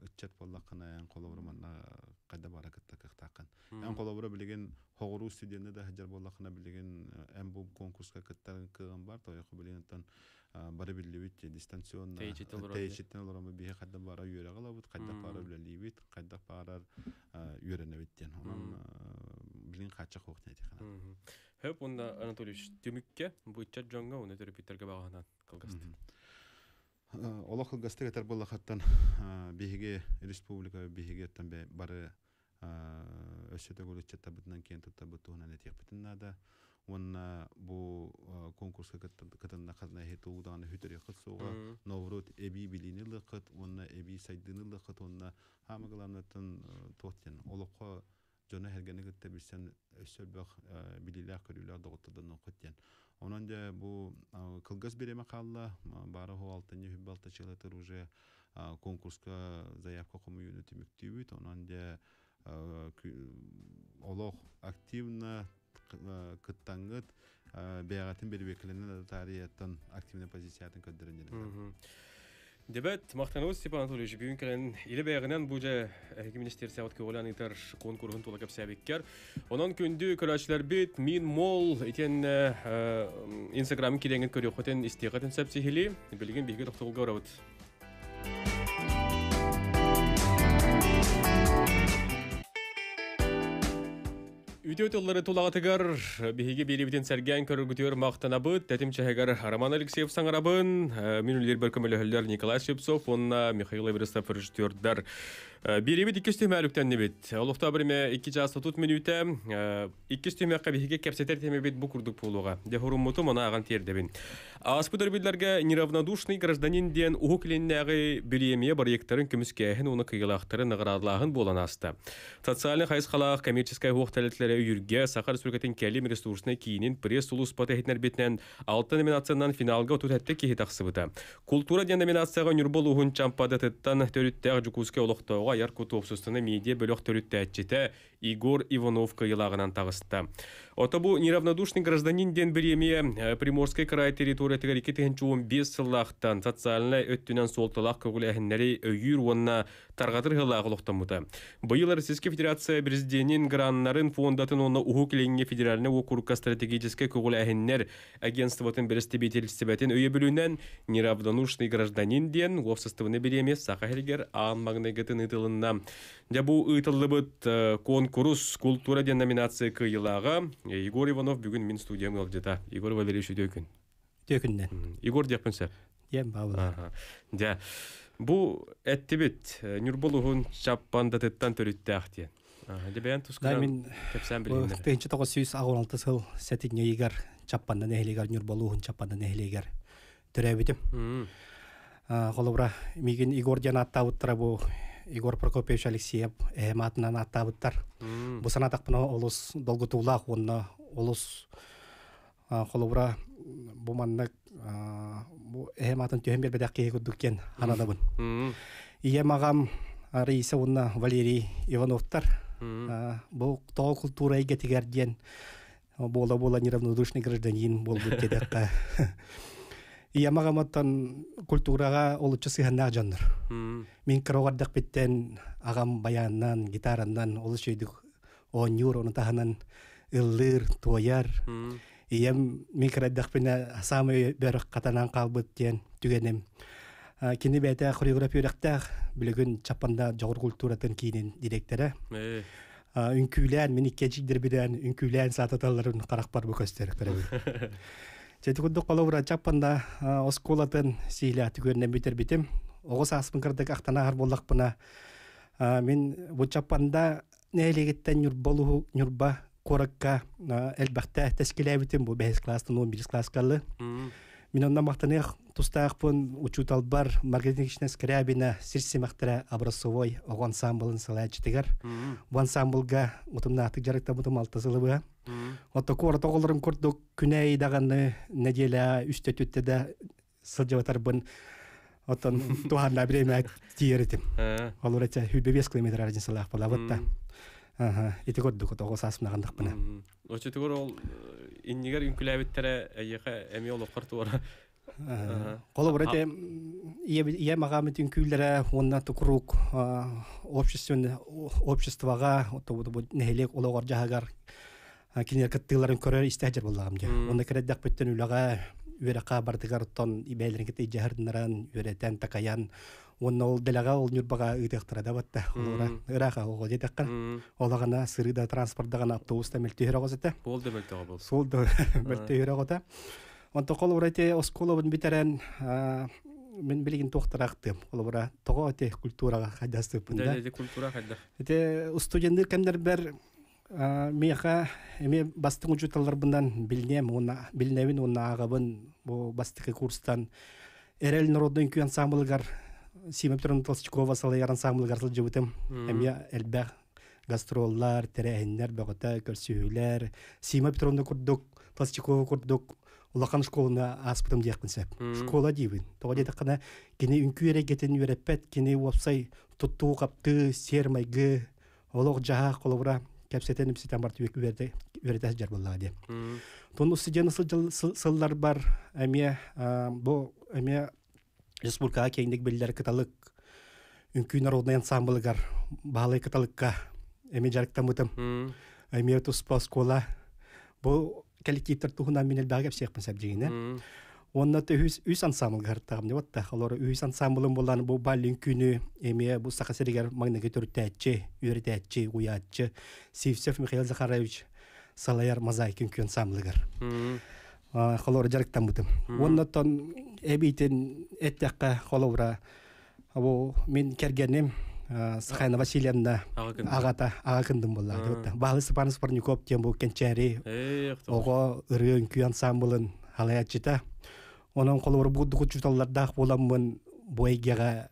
ыччат буоллаххына эн холобура манна хайда бара кытта кыахтааххын. Эн холобура билигин хоҕуруу студенты да сылдьар буоллаххына билигин эн бу конкурска кыттар кыаҕын бар тойоху билигин оттон бары биллибит дистанционно тэйичиттэн олороммут биһи хайдах баара үөрэҕи ылабыт, хайдах баара үлэлиибит, хайдах баарар үөрэнэбит диэн. Онон билин хааччах суох диэтиххэ. Хөп уонна Анатольевич түмүккэ бу ыччат дьоҥҥо уонна төрөппүттэргэ баҕаһынан кылгастык. Олох кылгастык этэр буоллаххаттан биһиги республика биһиги бары өссө төгүл ыччаттарбытынан киэн туттарбыт туһунан этиэхпитин наада. Уонна бу конкурска кытыннаххытына эһи тугу даҕаны хүтөрүөххүт суоҕа. Наоборот, эбии билиини ылыаххыт уонна эбии сайдыыны ылыаххыт уонна хаама главнаттан туох диэн олоххо дьону эһэргэни кытта билсэн өссө элбэх билиилээх-көрүүлээх доҕоттордонуоххут диэн. Онон дьэ бу кылгас бириэмэ хаалла, баара оһо алтынньы үһү балта чыалатыр уже конкурска заявка хомуйууну түмүктүүбүт. Онон дьэ олох активно кыттаҥҥыт бэйэҕитин бэрэбиэркэлэнэн таарыйаттан активнай позициятын көрдөрөн диэн. Дебет, махтанабыт Степан Анатольевич, бүгүн кэлэн илэ бэйэҕинэн бу дьэ эһиги министерствоҕыт көҕүлээн ыытар конкурһун тула кэпсээбиккэр. Онон күндү көрөөччүлэрбит Мин Мол итиэннэ Инстаграмын кириэҥин көрүөххүтүн, истиэххитин сөп сиһилии. Билигин биһиги тохтобулга барабыт. Үтүө тыллары тулаҕытыгар биһиги биэриибитин сэргээн көрөргүтүгэр махтанабыт. Тэтим чэһэгэр Роман Алексеев саҥарабын. Мин үлэлиирбэр көмөлөһөллөр Николай Слепцов уонна Михаил Эверестов режиссердар. Биэриибит иккис түһүмээр үктэннибит. Олохтоох бириэмэ 2 чаас 30 мүнүүтэ. Иккис түһүмэххэ биһиги кэпсэтэр тиэмэбит бу курдук буолуоҕа. Дьэ хуруммутум ону ааҕан тиэрдэбин. Ааспыт өрөбүллэргэ «Неравнодушный гражданин» диэн Уһук Илиннээҕи бириэмийэ бырайыактарын көмүскээһин уонна кыайыылаахтары наҕараадалааһын буолан ааста. Социальнай хайысхалаах коммерческай уһуох тэрилтэлэрэ өйүүргэ Саха Республикатын кэлим ресурснай киинин пресс-сулууспата иһитиннэрбитинэн алта номинациянан финалга 37 киһи тахсыбыта. Култуура диэн номинацияҕа Ньурба улууһун Чампадатыттан төрүттээх Дьокуускай олохтооҕо айар кут уопсастыбаннай медиа бөлөх төрүттээччитэ Егор Иванов кыайыылааҕынан таҕыста. Ото бу «Неравнодушный гражданин» диэн бириэмийэ Приморскай кыраай территориятыгар 2015 сыллаахтан социальнай өттүнэн суолталаах көҕүлээһиннэри өйүүр уонна тарҕатар ыһылаах олохтоммута. Быйыл Российскай Федерация Президенин граннарын фондатын уонна Уһук Илиҥҥи федеральнай уокурукка стратегическай көҕүлээһиннэр агентствотын бэрэстэбиитэлистибэтин өйөбүлүнэн «Неравнодушный гражданин» диэн уопсастыбаннай бириэмийэ Саха сиригэр аан маҥнайгытын ыытылынна. Дьэ бу ыытыллыбыт куонкурус «Култуура» диэн номинация кыайыылааҕа Егор Иванов бүгүн мин студиям ыалдьыта. Егор Валерьевич, үтүө күн. Үтүө күннэн. Егор диэхпин сөп. Диэн баалар. Дьэ, бу эттибит Ньурба улууһун Чаппандатыттан төрүттээх диэн. Дьэ бэйэн тускунан мин кэпсээн билиһиннэр. 1996 сыл сэтинньи ыйыгар Чаппанда нэһилиэгэр Ньурба улууһун Чаппанда нэһилиэгэр төрөөбүтүм. Холобура, миигин Егор диэн ааттаабыттара бу Егор Прокопьевич Алексеев эһэм аатынан ааттаабыттар. Бу санаатахпына олус долгутуулаах уонна олус холобура бу маннык бу эһэм аатын түһэн биэрбэтэх киһи курдук диэн сананабын. Ийэм аҕам Раиса уонна Валерий Ивановтар бу тоҕо култуура эйгэтигэр диэн буола-буола неравнодушный гражданин буолбут диэтэххэ ийэм аҕаматтан культураҕа олуччу сыһыаннаах дьоннор. Мин кыра оҕордохпиттэн аҕам баянынан, гитаранан олус үчүгэйдик оонньуур, ону таһынан ыллыыр, туойар. Ийэм мин кыра эрдэхпинэ саамай бөрөх хатанан хаалбыт диэн түгэним. Кини бэйэтэ хореограф үөрэхтээх, билигин Чаппанда дьоҕур культуратын киинин дириэктэрэ. Үҥкүүлээн, мин икки эдьиийдэрбинээн үҥкүүлээн саататалларын харахпар бу көстөр көрөбүн. Чэти курдук холобура Чаппанда оскуолатын сиилээтик үөрэнэн бүтэрбитим. Оҕо сааспын кырдык ахтан ааһар буоллахпына, мин бу Чаппанда нэһилиэгиттэн Ньурба улууһу Ньурба куоракка элбэхтэ тэскилээбитим бу бэһис класстан 11 класска Мин онно махтаныах тустаахпын учууталбар Маргарита Никитична Скрябина сир симэхтэрэ образцовой оҕо ансаамбылын салайааччытыгар. Бу ансаамбылга утумнаахтык дьарыктаммытым алта сылы быһа. Отто куорат оҕолорун курдук күнэ даҕаны нэдиэлэ үстэ түттэ да сылдьыбатарбын оттон туһанна бириэмэ тиийэр этим. Олор этэ 105 километр разницалаах буолабыт да. Ити курдук тоҕо сааспынаҕандахпына. Оччотугар ол иннигэр үҥкүлээбиттэрэ эйиэхэ эмиэ олоххор туора. Холобура ити ийэм аҕам үҥкүүлэрэ уонна куруук общественный обществоҕа нэһилиэк олоҕор дьаһагар кинилэр кыттыыларын көрөр истэ сылдьар буоллаҕым дьэ. Уонна кирэддэхпиттэн үлэҕэ, үөрэххэ барытыгар оттон бэйэлэрин кытта илдьэ сырдыннаран, үөрэтэн, такайан. Уонна ол дэлэҕэ ол Ньурбаҕа ыытыахтара да батта. Олора ыраах оҕо диэтэххэ. Олаҕана сырыы да транспордаҕана автобус да мөлтүһэр оҕос этэ. Суол да мөлтөҕө бол. Суол да мөлтүһэр оҕото. Онто холобура ити оскуолабын бүтэрэн мин билигин туохтараахтыам. Холобура тоҕо ити культураҕа хайдастыппын да. Ити культура хайдах. Ити студенттыыр кэмнэрбэр миэхэ эмиэ бастыҥ учууталларбынан билиниэм уонна билинэбин уонна ааҕабын бу бастакы курстан Эрэл народнай үҥкүү ансаамбылыгар Сима Петровна Толстякова салайар ансаамбылыгар сылдьыбытым. Эмиэ элбэх гастроллар, тэрээһиннэр бөҕөтө, көрсүһүүлэр. Сима Петровна курдук, Толстякова курдук улахан школаны ааспытым диэхпин сөп. Школа диибин. Тоҕо диэтэххинэ, кини үҥкүү эрэйгэтин үөрэппэт, кини уопсай туттуу-хаптыы, сиэр-майгы, олох-дьаһах холобура кэпсэтэн ипсэтэн барт үөрэтэ сылдьар буоллаҕа дии. Тон устудьуон сылларбар эмиэ бу эмиэ республикаҕа киэҥник биллэр кыталык үҥкүү народнай ансамблыгар баһылай кыталыкка эмиэ дьарыктаммытым. Эмиэ туспа оскуола. Бу коллективтар туһунан мин элбэҕи кэпсиэхпин сөп дьиҥинэ. Уонна үһүс үс ансамблга һыртаҕым дебатта. Олор үһүс ансамблым булан бу баллин күнү эмиэ бу Саха сиригэр маҥнайгы төрүттээччи, үөрэтээччи, уйааччы Сивцев Михаил Захарович салайар мозаика үҥкүү ансамблыгар. Холобура дьарыктаммытым. Уонна оттон эбиитин эттэххэ холобура бу мин кэргэним Сахайна Васильевна аҕата аҕа кындым буолла. Баһылай Степанович Спорников диэн бу кэнчээри оҕо ырыа үҥкүү ансамблын халайааччыта. Онон холобур бу учууталлардаах буоламмын бу эйгэҕэ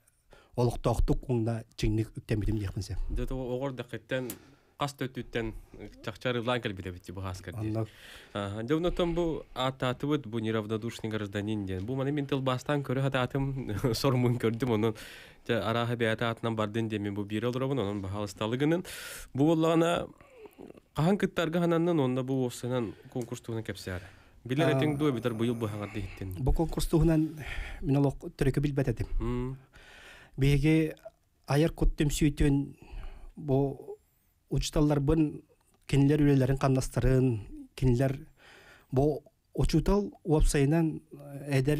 олохтоохтук уонна чиҥник үктэммитим диэхпин сөп. Дьэ оҕор дэххиттэн хас да өттүттэн чахчы арыылаан кэлбит эбит бу хааскар дии. Дьэ онтон бу ааттаатыбыт бу неравнодушный гражданин диэн. Бу маны мин тылбаастаан көрө сатаатым, сорумун көрдүм онон дьэ арааһа бэйэтэ аатынан бардын диэн мин бу биирэ олоробун онон баһаалысталы гынын. Бу буоллаҕына хаһан кыттарга хананнын онно бу уопсайынан конкурс туһунан кэпсээр. Билэр этиҥ дуо эбэтэр быйыл быһаҕар иһиттин? Бу конкурс туһунан мин олох төрүкү билбэт этим. Биһиги айар кут түмсүүтүн бу учууталларбын кинилэр үлэлэрин хамнастарын кинилэр бу учуутал уопсайынан эдэр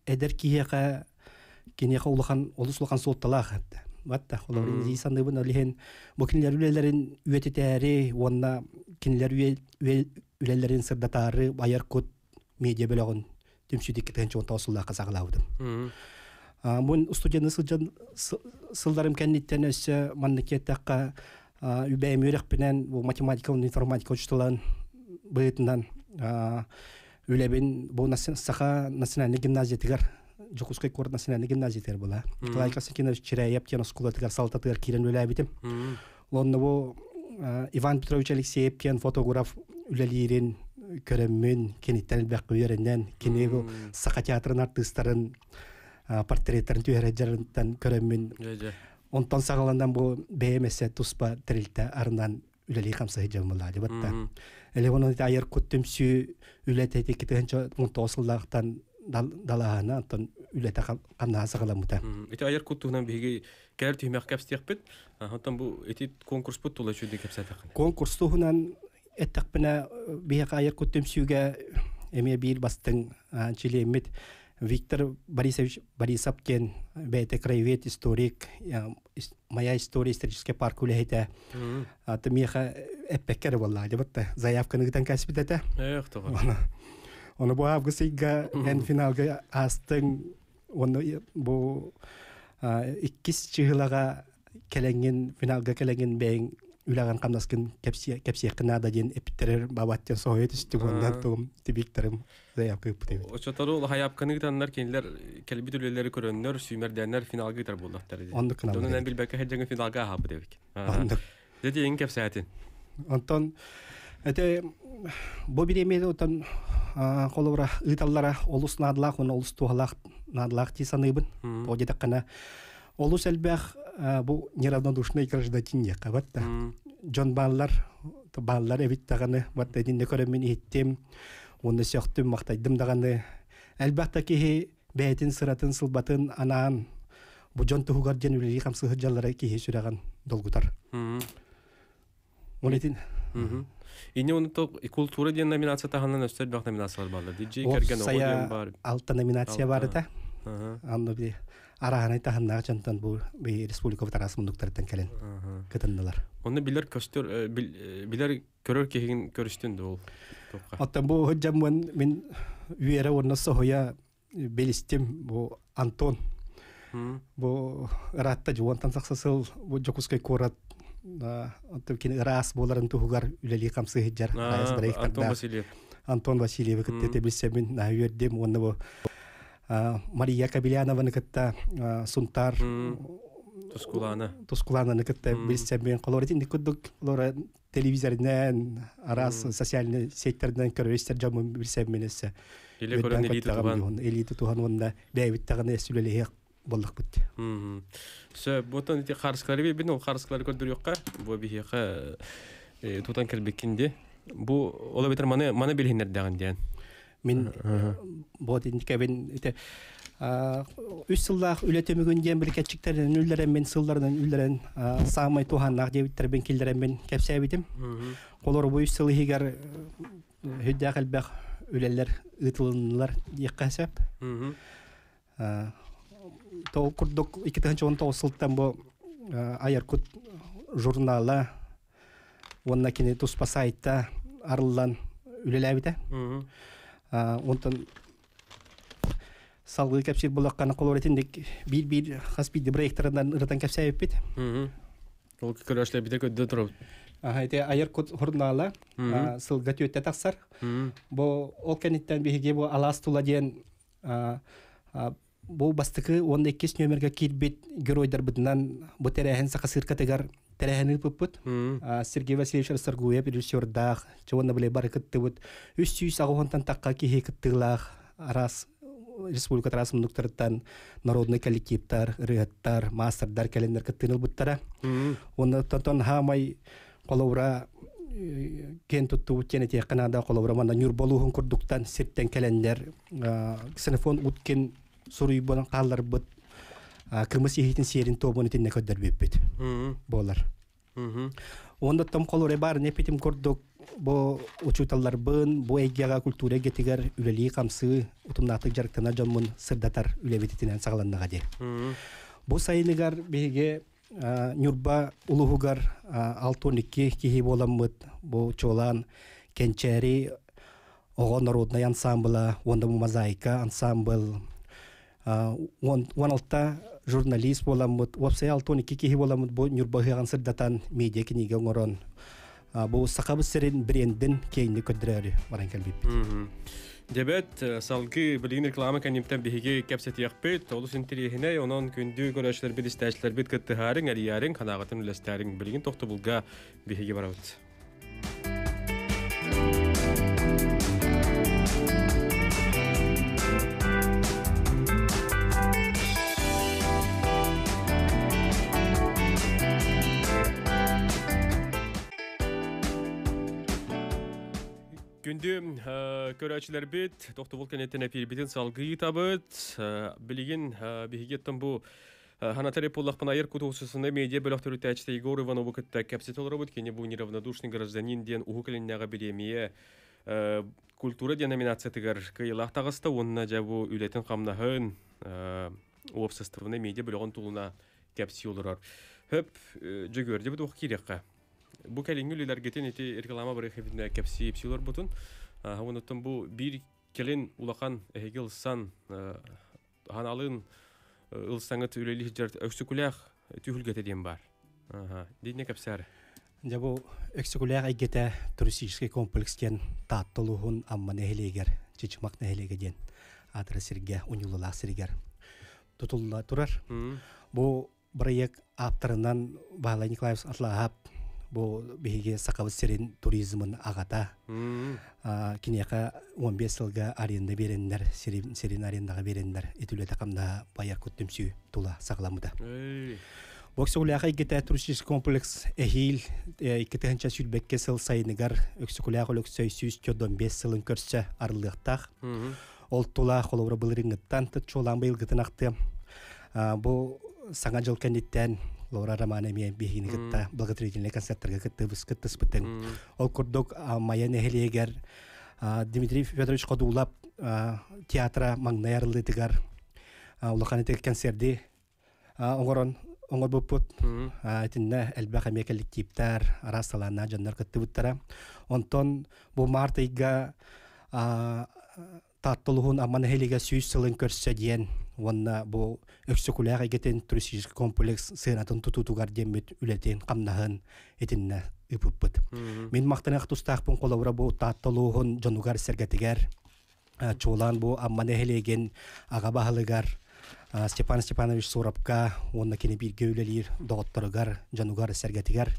эдэр киһиэхэ киниэхэ улахан олус улахан суолталаах этэ батта холобур дии саныыбын ол иһин бу кинилэр үлэлэрин үйэтитээри уонна кинилэр үлэлэрин сырдатаары айар кут медиа бөлөҕүн түмсүү 2019 сыллаахха саҕалаабытым. Мун студенты сылдьан сылларым кэнниттэн өссө маннык киэттэххэ үбэйим үөрэхпинэн бу математика уонна информатика учууталын быһыытынан үлэбин бу Саха национальнай гимназиятыгар Дьокуускай куорат национальнай гимназиятыгар була. Николай Константинович Чиряев диэн оскуолатыгар салтатыгар киирэн үлэлээбитим. Онно бу Иван Петрович Алексеев диэн фотограф үлэлиирин көрөммүн, киниттэн элбэххэ үөрэнэн, кини бу Саха театрын артыыстарын портреттарын түһэрэ дьарыттан көрөммүн, онтон саҕаланан бу бэйэм эссе туспа тэрилтэ арынан үлэлии хамсаһы дьаммылаа дебатта. Эле айар кут түмсүү үлэтэ 2019 сыллаахтан далааһына онтон үлэтэ хамнаһа саҕаламмыта. Ити айар кут туһунан биһиги кэлэр түһүмэх кэпсиэхпит. Онтон бу ити конкурспут тула үчүгэй кэпсээтэххинэ. Конкурс туһунан эттэхпинэ биһиэхэ айар кут түмсүүгэ эмиэ биир бастыҥ чилиэммит Виктор Борисович Борисов диэн бэйэтэ краевед, историк, моя история исторический парк үлэһитэ. Аты миэхэ эппэккэ эрэ буоллаҕа дебатта заявканы ыытан кэспит этэ. Эх, тоҕо. Ону бу август ыйга эн финалга аастыҥ уонна бу иккис чыһылаҕа кэлэҥҥин финалга кэлэҥҥин бэйэҥ үлэҕин хамнаскын кэпсиэххин наада диэн эпиттэрэр бабат диэн соһуйа түстүм уонна тугум тибиктерим заявка ыыппыт эбит. Очотору хайаапканы ыытаннар кинилэр кэлбит үлэлэри көрөннөр, сүүмэрдээннэр финалга ыытар буоллахтар. Оннук гыналлар. Онон эн билбэккэ сылдьаҥҥын финалга аһаабыт эбит. Оннук. Дьэ диэҥ кэпсээтин. Онтон это бу бириэмийэ оттон холобура ыыталлара олус наадалаах уонна олус туһалаах наадалаах дии саныыбын. Тоҕо диэтэххинэ олус элбэх бу неравнодушный гражданин диэххэ батта. Дьон бааллар бааллар эбит даҕаны батта итиннэ көрөммүн иһиттим уонна сөхтүм махтайдым даҕаны элбэх да киһи бэйэтин сыратын сылбатын анаан бу дьон туһугар диэн үлэлии хамсыы сылдьаллара киһи сүрэҕин долгутар. Ол итин Инне оны то культура диэн номинация таһынан өссө элбэх номинациялар бааллар. Диджей кэргэн оҕо диэн бар. Алта номинация бар этэ. Анны би Арааһынай таһыннаах дьонтон бу республика араас муннуктарыттан кэлэн кытыннылар. Онно билэр көстөр билэр көрөр киһигин көрүстүн да ол. Оттон бу дьаммын мин үөрэ уонна соһуйа билистим бу Антон. Бу ыраатта дьуонтан тахса сыл бу Дьокуускай куорат оттон кини ыраас буоларын туһугар үлэлии хамсыы сылдьар Антон Васильев. Антон Васильевы кытта билсэммин наһаа үөрдүм уонна бу Мария Кобелянованы кытта Сунтаар Тускулаана Тускулаананы кытта билсэммин холор итинник курдук олора телевизоринэн араас социальный сетьтеринэн көрөр дьоммун билсэммин эссе Иле көрөн илии тутуһан илии тутуһан уонна бэйэбит даҕаны сүлэлэһиэх буоллахпыт. Сөп, ботон ити харыскалары бибин ол харыскалары көрдөрүөххэ бу биһиэхэ тутан кэлбиккин ди. Бу ола битер маны маны билиһиннэрдэҕин диэн. Мин бу кэбин ити үс сыллаах үлэ түмүгүн диэн биликэтчиктеринэн үллэрэн мин сылларынан үллэрэн саамай туһааннаах диэбиттэрбин киллэрэммин кэпсээбитим. Олор бу үс сыл иһигэр хүддээх элбэх үлэлэр ыытылыннылар диэххэ сөп. Ол курдук 2019 сылтан бу Айаркут журнала уонна кини туспа сайтта арыллан үлэлээбитэ. Онтон салгыы кэпсиир буллаххана холор итинник биир-биир хас биирдии проекторынан ырытан кэпсээбиппит. Ол көрөөчлөрбүтэ көрдө турабыт. Аха ити Айар Кут журнала сылга түөттэ тахсар. Бу ол кэнниттэн биһиги бу Алаас тула диэн бу бастакы уонна иккис нүөмэргэ киирбит геройдарбытынан бу тэрээһин саха сыыркатыгар тэрээһини ыыппыппыт. Сергей Васильевич Расторгуев режиссердаах, уонна били бары кыттыбыт 380-тан тахха киһи кыттыылаах араас республика араас муннуктарыттан народный коллективтар, ырыаһыттар, маастардар кэлэннэр кыттыыны ылбыттара. Уонна тон хаамай холобура киэн туттубут диэн этиэххэ наада холобура манна Ньурба улууһун курдуктан сиртэн кэлэннэр Ксенофон Уткин суруйбун хаалларбыт кымыс иһитин сиэрин туомун итиннэ көрдөрбүппүт буолар. Уонна том холоре баар эпитим курдук бу учууталларбын бу эйгэҕэ культура эйгэтигэр үлэлии хамсыы утумнаахтык дьарыктана дьоммун сырдатар үлэбититинэн саҕаланнаҕа дии. Бу сайыныгар биһиги Ньурба улууһугар 62 киһи буоламмыт бу чуолаан Кэнчээри оҕо народнай ансаамбыла уонна бу мозаика ансаамбыл 16 журналист буоламмыт уопсайа 62 киһи буоламмыт бу Ньурба ыһыаҕын сырдатан медиа кинигэ оҥорон бу Сахабыт сирин брендин киэҥник көрдөрөөрү баран кэлбиппит. Дебет салгыы билигин реклама кэнниттэн биһиги кэпсэтиэхпит. Олус интэриэһинэй, онон күндү көрөөччүлэрбит, истээччилэрбит кыттыһаарыҥ, эрийээриҥ, ханаҕытын үллэстээриҥ. Билигин тохтобулга биһиги барабыт. Күндү көрөөччүлэрбит, тохтобул кэнниттэн эпиирбитин салгыы ыытабыт. Билигин биһиги бу Ханатари Пуллахпын айыр кутуусусуна медиа бөлөх төрүттээччитэ Егор Иванову кытта кэпсэтэ олоробут. Кини бу неравнодушный гражданин диэн уһук илиннээҕи бириэмийэ культура диэн номинациятыгар кыайыылаах таҕыста уонна дьэ бу үлэтин-хамнаһын уопсастыбаннай медиа бөлөҕүн тулуна кэпсии олорор. Хөп, Дьөгүөрдэ бу туох киириэххэ? Бу кэлиҥҥи үлэлэргитин ити реклама барыахыбытына кэпсии ипсии олорбутун. Онуттан бу биир кэлин улахан эһиги ылсан ханалын ылсаҥыт үлэлии сылдьар Өксөкүлээх түһүлгэтэ диэн баар. Динне кэпсээр. Дьэ бу Өксөкүлээх эйгэтэ туристический комплекс диэн Таатта улууһун Амма нэһилиэгэр Чычымах нэһилиэгэ диэн аатырар сиргэ унньуллалаах сиригэр тутулла турар. Бу бырайыак ааптарынан Баһылай Николаевич Атлааһап бу биһиги Сахабыт сирин туризмын аҕата киниэхэ 15 сылга аренда биэрэннэр сирин, сирин арендаҕа биэрэннэр ити үлэтэ хамнаһа Байар кут түмсүү тула саҕаламмыта. Бу Өксөкүлээх эйгэтэ туристический комплекс эһиил 2022 сыл сайыныгар Өксөкүлээх Өлөксөй 145 сылын көрсө арыллыахтаах. Ол тула холобура былырыыҥҥыттан чуолаан быйылгытын ахтыам. Бу саҥа дьыл кэнниттэн Лора Роман эмиэ биһигини кытта благотворительный концерттарга кыттыбыс кыттыспытын. Ол курдук Майа нэһилиэгэр Дмитрий Федорович Ходулап театра маҥнай арыллыытыгар. Улахан ити концерди оҥорон оҥорбуппут. Итиннэ элбэх эмиэ коллективтар, араас талааннаах дьоннор кыттыбыттара. Онтон бу март ыйга Таатта улууһун Амма нэһилиэгэ 100 сылын көрсө диэн уонна бу Өксөкүлээх эйгэтин туристическай комплекс сыанатын тутуутугар диэммит үлэтин хамнаһын итиннэ ыыппыппыт. Мин махтаныах тустаахпын холобура бу Таатта улууһун дьонугар-сэргэтигэр чуолаан бу Амма нэһилиэгин аҕа баһылыгар Степан Степанович Суровка уонна кини бииргэ үлэлиир доҕотторугар, дьонугар-сэргэтигэр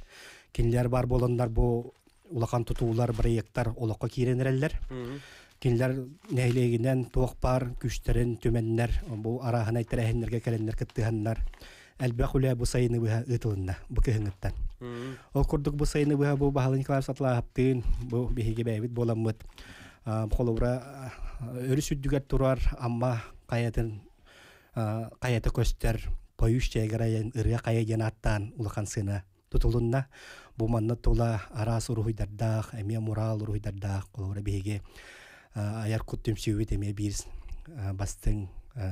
кинилэр бар буоланнар бу улахан тутуулар, проекттар олоххо киирэн эрэллэр. Кинилэр нэһилиэгинэн туох баар күүстэрин түмэннэр, бу арааһынай тэрээһиннэргэ кэлэннэр кыттыһаннар элбэх үлэ бу сайыны быһа ыытылынна бу кыһыҥҥыттан. Ол курдук бу сайыны быһа бу Баһылай Николаевич Атлааһаптыын бу биһиги бэйэбит буоламмыт холобура өрүс үрдүгэр турар Амма хайатын хайата көстөр Поющ чайгара ырыа хайа диэн ааттаан улахан сыана тутулунна. Бу манна тула араас уруһуйдардаах, эмиэ мурал уруһуйдардаах, холобура биһиги айар кут түмсүүбүт эмиэ биир бастыҥ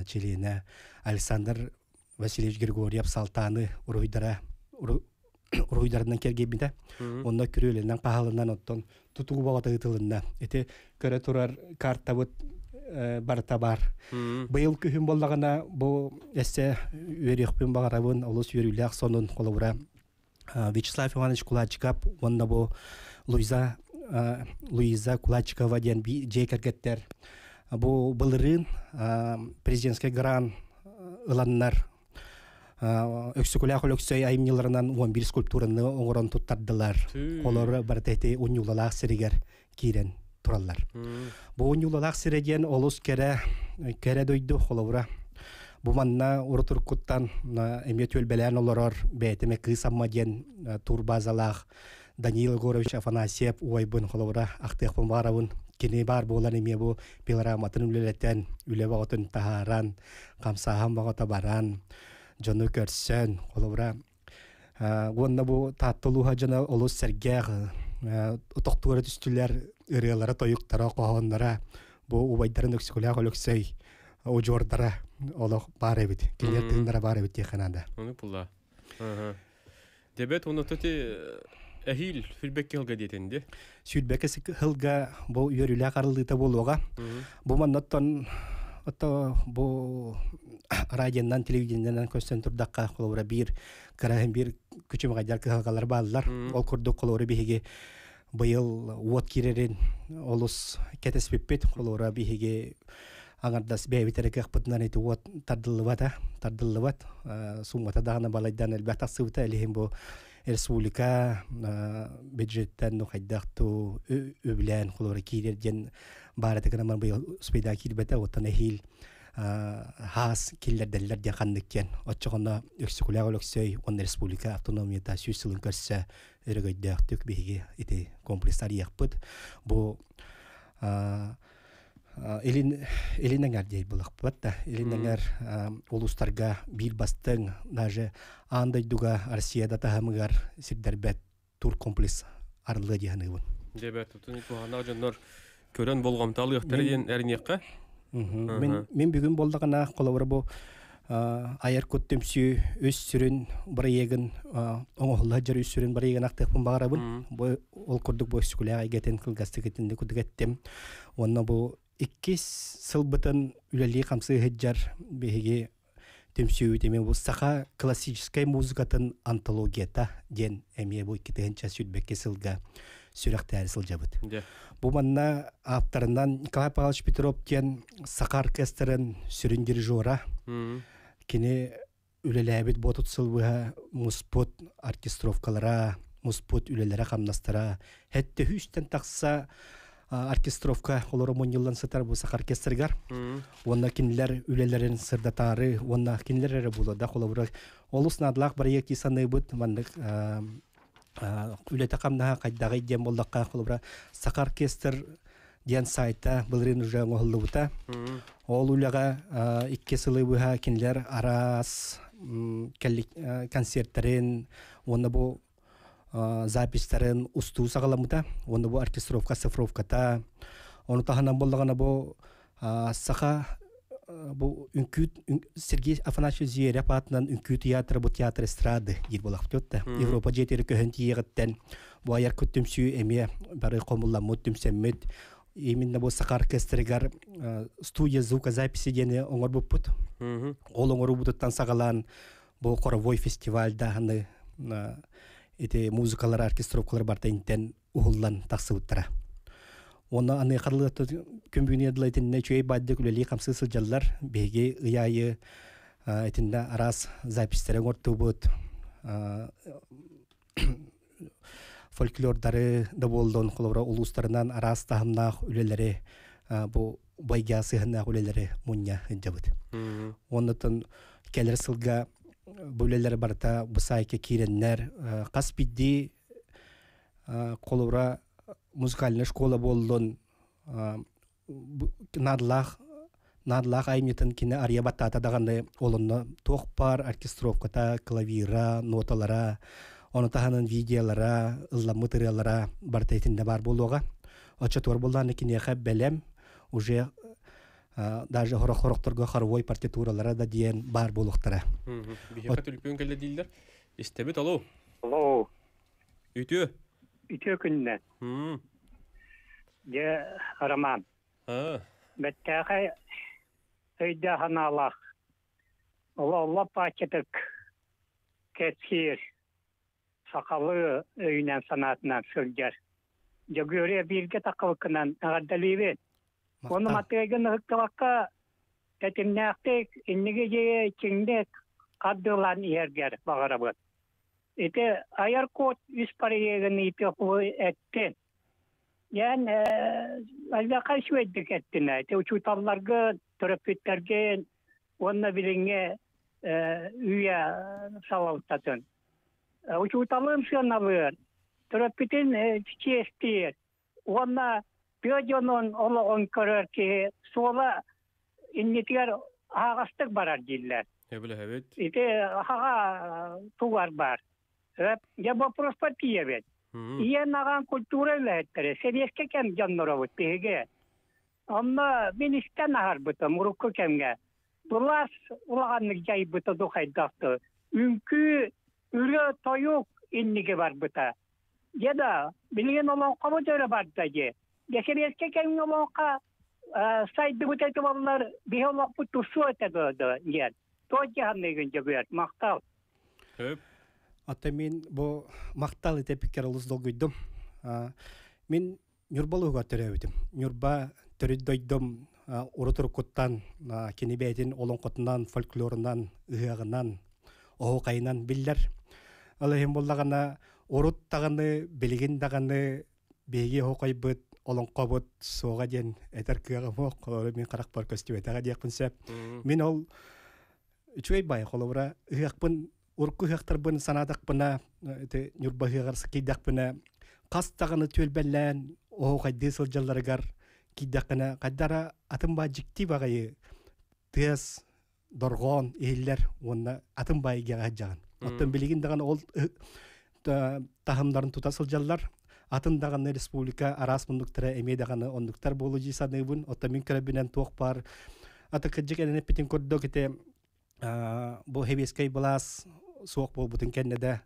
чилиэнэ Александр Васильевич Григорьев Салтааны уруһуйдара уруһуйдарынан кэргийбитэ. Онно күрүөлэнэн хаһалынан оттон тутуу баҕата ыытылынна. Ити көрө турар картабыт барыта бар. Быйыл күһүн буоллаҕына бу эссе үөрүөхпүн баҕарабын олус үөрүүлээх сонун холобура Вячеслав Иванович Кулачиков уонна бу Луиза Луиза Кулачикова диэн дьиэ кэргэттэр бу былырыын президентскэй грант ыланнар Өксөкүлээх Өлөксөй айымньыларынан 11 скульптураны оҥорон туттардылар. Олор барыта ити унньуулалаах сиригэр киирэн тураллар. Бу унньуулалаах сирэ диэн олус кэрэ кэрэ дойду холобура. Бу манна урут-уруккуттан эмиэ түөлбэлээн олорор бэйэтэ Кыыс Амма диэн турбазалаах Даниил Егорович Афанасьев убайбын холобура ахтыахпын баҕарабын. Кини баар буолан эмиэ бу пилораматын үлэлэтэн, үлэ бөҕөтүн таһааран, хамсааһын бөҕөтө баран, дьону көрсөн, холобура уонна бу Таатта улууһа дьоно олус сэргээх тохтуура түстүлэр ырыалара, тойуктара, хоһоонноро бу убайдарын Өксөкүлээх Өлөксөй удьуордара олох баар эбит. Кинилэр тыыннара баар эбит диэххэ наада. Ону була. Дебет уонна тоти эһиил сүрбэкки сылга диэтин ди. Сүүрбэкки сылга бу үөрүүлээх арыллыыта буолуоҕа. Бу маннаттан отто бу радионан, телевидениенэн көстөн турдахха холобура биир кыраһын биир күчүмэҕэйдэр кыһалҕалар бааллар. Ол курдук холобура биһиги быйыл уот киирэрин олус кэтэспиппит. Холобура биһиги аҥардас бэйэбит эрэ кыахпытынан ити уот тардыллыбата, тардыллыбат. Суммата даҕаны балайдан элбэх тахсыбыта. Илиһин бу республика бюджеттэн ну хайдах ту үбүлээн холобура киирэр диэн баар этэ гынан быйыл успейда киирбэтэ. Оттон эһиил хаас киллэрдэллэр диэн ханнык диэн. Оччоҕуна Өксөкүлээх Өлөксөй уонна республика автономията 100 сылын көрсө өрөгөйдөөхтүк биһиги ити комплекс арыйыахпыт. Бу илин илин эҥэр диэй булахпыт да илин эҥэр улуустарга биир бастыҥ даже аан дойдуга Россияда таһымыгар сирдэрбэт туркомплекс арыллыа дии саныыбын. Дьэ тутун туһанаах дьоннор көрөн болҕомто алыахтара диэн эриниэххэ. Мин мин бүгүн буоллаҕына холобура бу айар кут түмсүү үс сүрүн бырайыагын оҥоһулла сылдьар үс сүрүн бырайыагын ахтыахпын баҕарабын. Бу ол курдук бу өксөкүлээх эйгэтин кылгастык итинник курдук эттим. Уонна бу иккис сылбытын үлэлии-хамсыы сылдьар биһиги түмсүүбүт эмиэ бу саха классическай музыкатын антологията диэн эмиэ бу 2022 сылга сүрэхтээри сылдьабыт. Бу манна ааптарынан Николай Павлович Петров диэн саха оркестрын сүрүн дирижера. Кини үлэлээбит ботут сыл быһа муспут оркестровкалара, муспут үлэлэрэ-хамнастара хэттөһүүстэн тахса оркестровка олоро мунньуллан сытар бу саха оркестрыгар. Уонна кинилэр үлэлэрин сырдатаары уонна кинилэр эрэ буолуо да холобура олус наадалаах бырайыак дии саныыбыт маннык үлэтэ-хамнаһа хайдаҕый диэн буоллахха холобура саха оркестр диэн сайта былырыын уже оҥоһуллубута. Ол үлэҕэ 2 сылы быһа кинилэр араас концерттэрин уонна бу записьтарын устуу саҕаламмыта уонна бу оркестровка цифровката ону таһынан буоллаҕына бу саха Бу үҥкүү Сергей Афанасьевич Зверев аатынан үҥкүү театра бу театр эстрады диир буолахпыт да. Европа дьиэтигэр көһөн тиийиэҕиттэн бу айар кут түмсүү эмиэ бары хомулламмыт, түмсэммит. Именно бу саха оркестрыгар студия звукозаписи диэни оҥорбуппут. Ол оҥоруубутуттан саҕалаан бу хоровой фестиваль даһаны ити музыкалар, оркестровкалар барыта интэн уһуллан тахсыбыттара. Уонна аны харылыатта күн бүгүнүгэр дылы итиннэ үчүгэй баайдык үлэлии-хамсыы сылдьаллар. Биһиги ый аайы итиннэ араас записьтары оҥортуубут, фольклордары да буоллун, холобура улуустарынан араас таһымнаах үлэлэри бу байга сыһыаннаах үлэлэри мунньа сылдьабыт. Оннуттан кэлэр сылга бу үлэлэр барыта бу сайтка киирэннэр хас биирдии холобура музыкальная школа буоллун наадалаах наадалаах айымньытын кини арыйа баттаата даҕаны ол онно туох баар оркестровката, клавира, ноталара, ону таһынан видеолара, ылламмыт ырыалара барыта итиннэ баар буолуоҕа. Оччотугар буоллаҕына киниэхэ бэлэм уже даже хорох-хорохторго хоровой партитуралара да диэн баар буолуохтара. Биһиэхэ түлпүөн кэллэ дииллэр. Истэбит, алло. Алло. Үтүө. Үтүө күннэн. Дьэ, Роман. Бэттээхэй өйдөөх анаалаах оло паачатык кэпсиир сахалыы өйүнэн санаатынан сылдьар. Дьөгүөрү бииргэ таххыбыккынан эҕэрдэлиибин. Уонна Матыайгын ыһыктыбакка тэтимнээхтик инники дьиэ чиҥник хардыылаан иһэргэр баҕарабын. Ити айар код үс проегын ыытыахпы эттин. Диэн элбэххэ үчүгэйдик эттинэ. Ити учууталларга, төрөппүттэргэ уонна билиҥҥи үйэ салалтатын. Учууталым сыаналыыр, төрөппүтүн чиэстиир уонна тыа дьонун олоҕун көрөр киһи суола иннитигэр аһаҕастык барар дииллэр. Сөбүлэһэбит. Ити аһаҕа тугар баар. Дьэ боппуруоспар тиийэбит. Ийэн аҕаҥ культура үлэһиттэрэ, сэбиэскэй кэм дьонноробут биһиги. Онно мин истэн аһарбытым урукку кэмҥэ. Былаас улаханнык дьайбыта ду хайдах да. Үҥкүү, ырыа-тойук инниги барбыта. Дьэ да, билигин олоҥхобут өрө барда дии. Дьэ сэбиэскэй кэмҥэ олоҥхо сайдыбыт этэ буоллар, биһи олохпут тусуо этэ дуо диэн. Туох дьаһанныгын дьөгүөр, махтал. Хөп. Ата мин бу махтал итепиккер олус долгуйдум. Мин Ньурба улууһугар төрөөбүтүм. Ньурба төрүт дойдум урут-уруккуттан кини бэйэтин олоҥхотунан, фольклорунан, ыһыаҕынан, оһуохайынан биллэр. Ол иһин буоллаҕына, урут даҕаны, билигин даҕаны биһиги оһуохайбыт, олоҥхобут суоҕа диэн этэр кыаҕым суох. Холобура, мин харахпар көстүбэтэҕэ диэхпин сөп. Мин ол үчүгэй бай, холобура, ыһыахпын урукку ыһыахтарбын санаатахпына, ити Ньурба ыһыаҕар киирдэхпинэ, хас даҕаны түөлбэлээн оһуохайдыы сылдьалларыгар киирдэххинэ, хайдара атын баа дьикти баҕайы тыас, дорҕоон иһиллэр уонна атын баайы сылдьаҕын. Оттон билигин даҕаны ол таһымнарын тута сылдьаллар. Атын даҕаны республика араас муннуктара эмиэ даҕаны оннуктар буолу дии саныыбын. Оттон мин көрөбүнэн туох баар аты кырдьык энэн эппитин курдук ити бу сэбиэскэй былаас суох буолбутун кэннэ да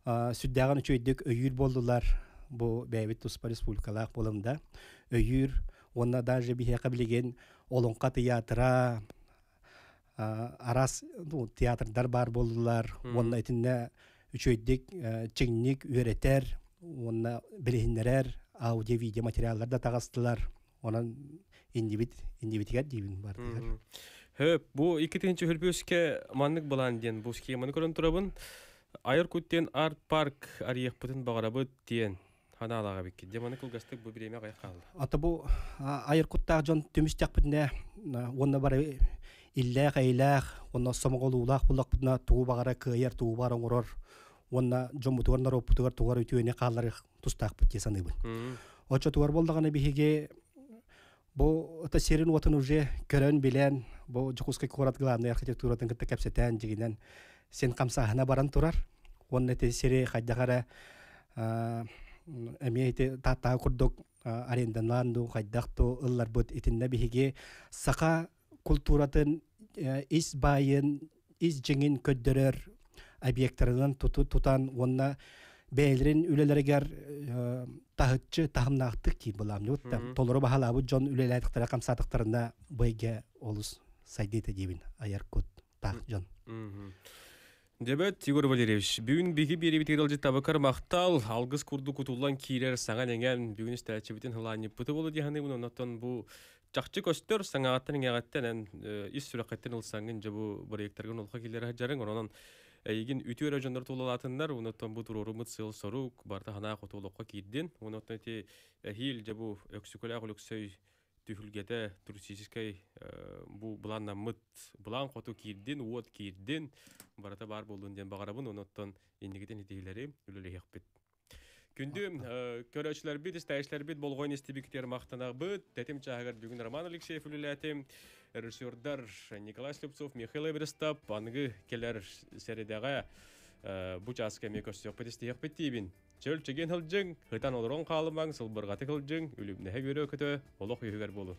сүрдээҕин үчүгэйдик өйүүр буоллулар. Бу бэйэбит туспа республикалаах буолан да өйүүр уонна даже биһиэхэ билигин Олоҥхо театра араас ну, театрдар баар буоллулар уонна итиннэ үчүгэйдик чиҥник үөрэтэр уонна билиһиннэрэр аудио-видео материаллар да таҕыстылар. Онон иннибит иннибитигэр диибин бардыгар. Хөп, бу икки тыһыынча маннык былаан диэн бу схеманы көрөн турабын. Айар кут диэн арт-парк арыйыахпытын баҕарабыт диэн ханаалаах эбиккит. Дьэ маны кылгастык бу бириэмэ аҕыйах хаалла. Ата бу айар куттаах дьон түмүстэхпитинэ уонна бары иллээх-эйэлээх уонна сомоҕолуулаах буллахпытына тугу баҕара кыайар, тугу баҕара оҥорор уонна дьоммутугар, норуоппутугар тугар үтүөнү хаалларыах тустаахпыт дии саныыбын. Оччотугар буоллаҕына биһиги бу ата сирин уотун уже көрөн билэн бу Дьокуускай куорат главнай архитектуратын кытта кэпсэтэн дьигинэн син хамсааһына баран турар. Уонна ити сири хайдах эрэ эмиэ ити тааттааҕы курдук аренданаан дуу хайдах дуу ылларбыт итиннэ биһиги саха култууратын ис баайын, ис дьиҥин көрдөрөр объектарынан тутан уонна бэйэлэрин үлэлэригэр таһыччы таһымнаахтык киир былаамньыбыт толору баһалаабыт дьон үлэлээтэхтэрэ хамсаатахтарына бу эйгэ олус сайдыыта диибин айар кут таах дьон. Дебет Егор Валерьевич, бүгүн биһи биэрибитигэр ыалдьыттабыкар махтал, алгыс курдук кутуллан киирэр саҥа нэҥэн бүгүн истээччибитин хылаанньыппыты болу диһаныыбын оннотон бу чахчы көстөр саҥаҕыттан иҥэҕиттэн эн ис сүрэххиттэн ылсаҥҥын дьэ бу бырайыактаргын олоххо киллэрэ сылдьарыҥ онон эйигин үтүө эрэ дьоннор тулалаатыннар оннотон бу туруоруммут сыал-сорук барыта санаа хоту олоххо киирдин оннотон ити эһиил дьэ бу Өксөкүлээх Өлөксөй түһүлгэтэ туристическай бу былааннаммыт былаан хоту киирдин, уот киирдин, барыта баар буоллун диэн баҕарабын. Онуттан инникитин итиилэри үлэлэһиэхпит. Күндү көрөөччүлэрбит, истээччилэрбит болҕойон истибиктэр махтанабыт. Тэтим чааһыгар бүгүн Роман Алексеев үлэлээтим. Режиссердар Николай Слепцов, Михаил Эверестов аныгы кэлэр сэрэдэҕэ бу чааска эмиэ көрсүөхпүт истиһиэхпит диибин. Чөл чэгиэн сылдьыҥ, ытан олорон хаалымаҥ, сылбырҕатык сылдьыҥ, үлүмнэһэ үөрэ-көтө олох үһүгэр буолун.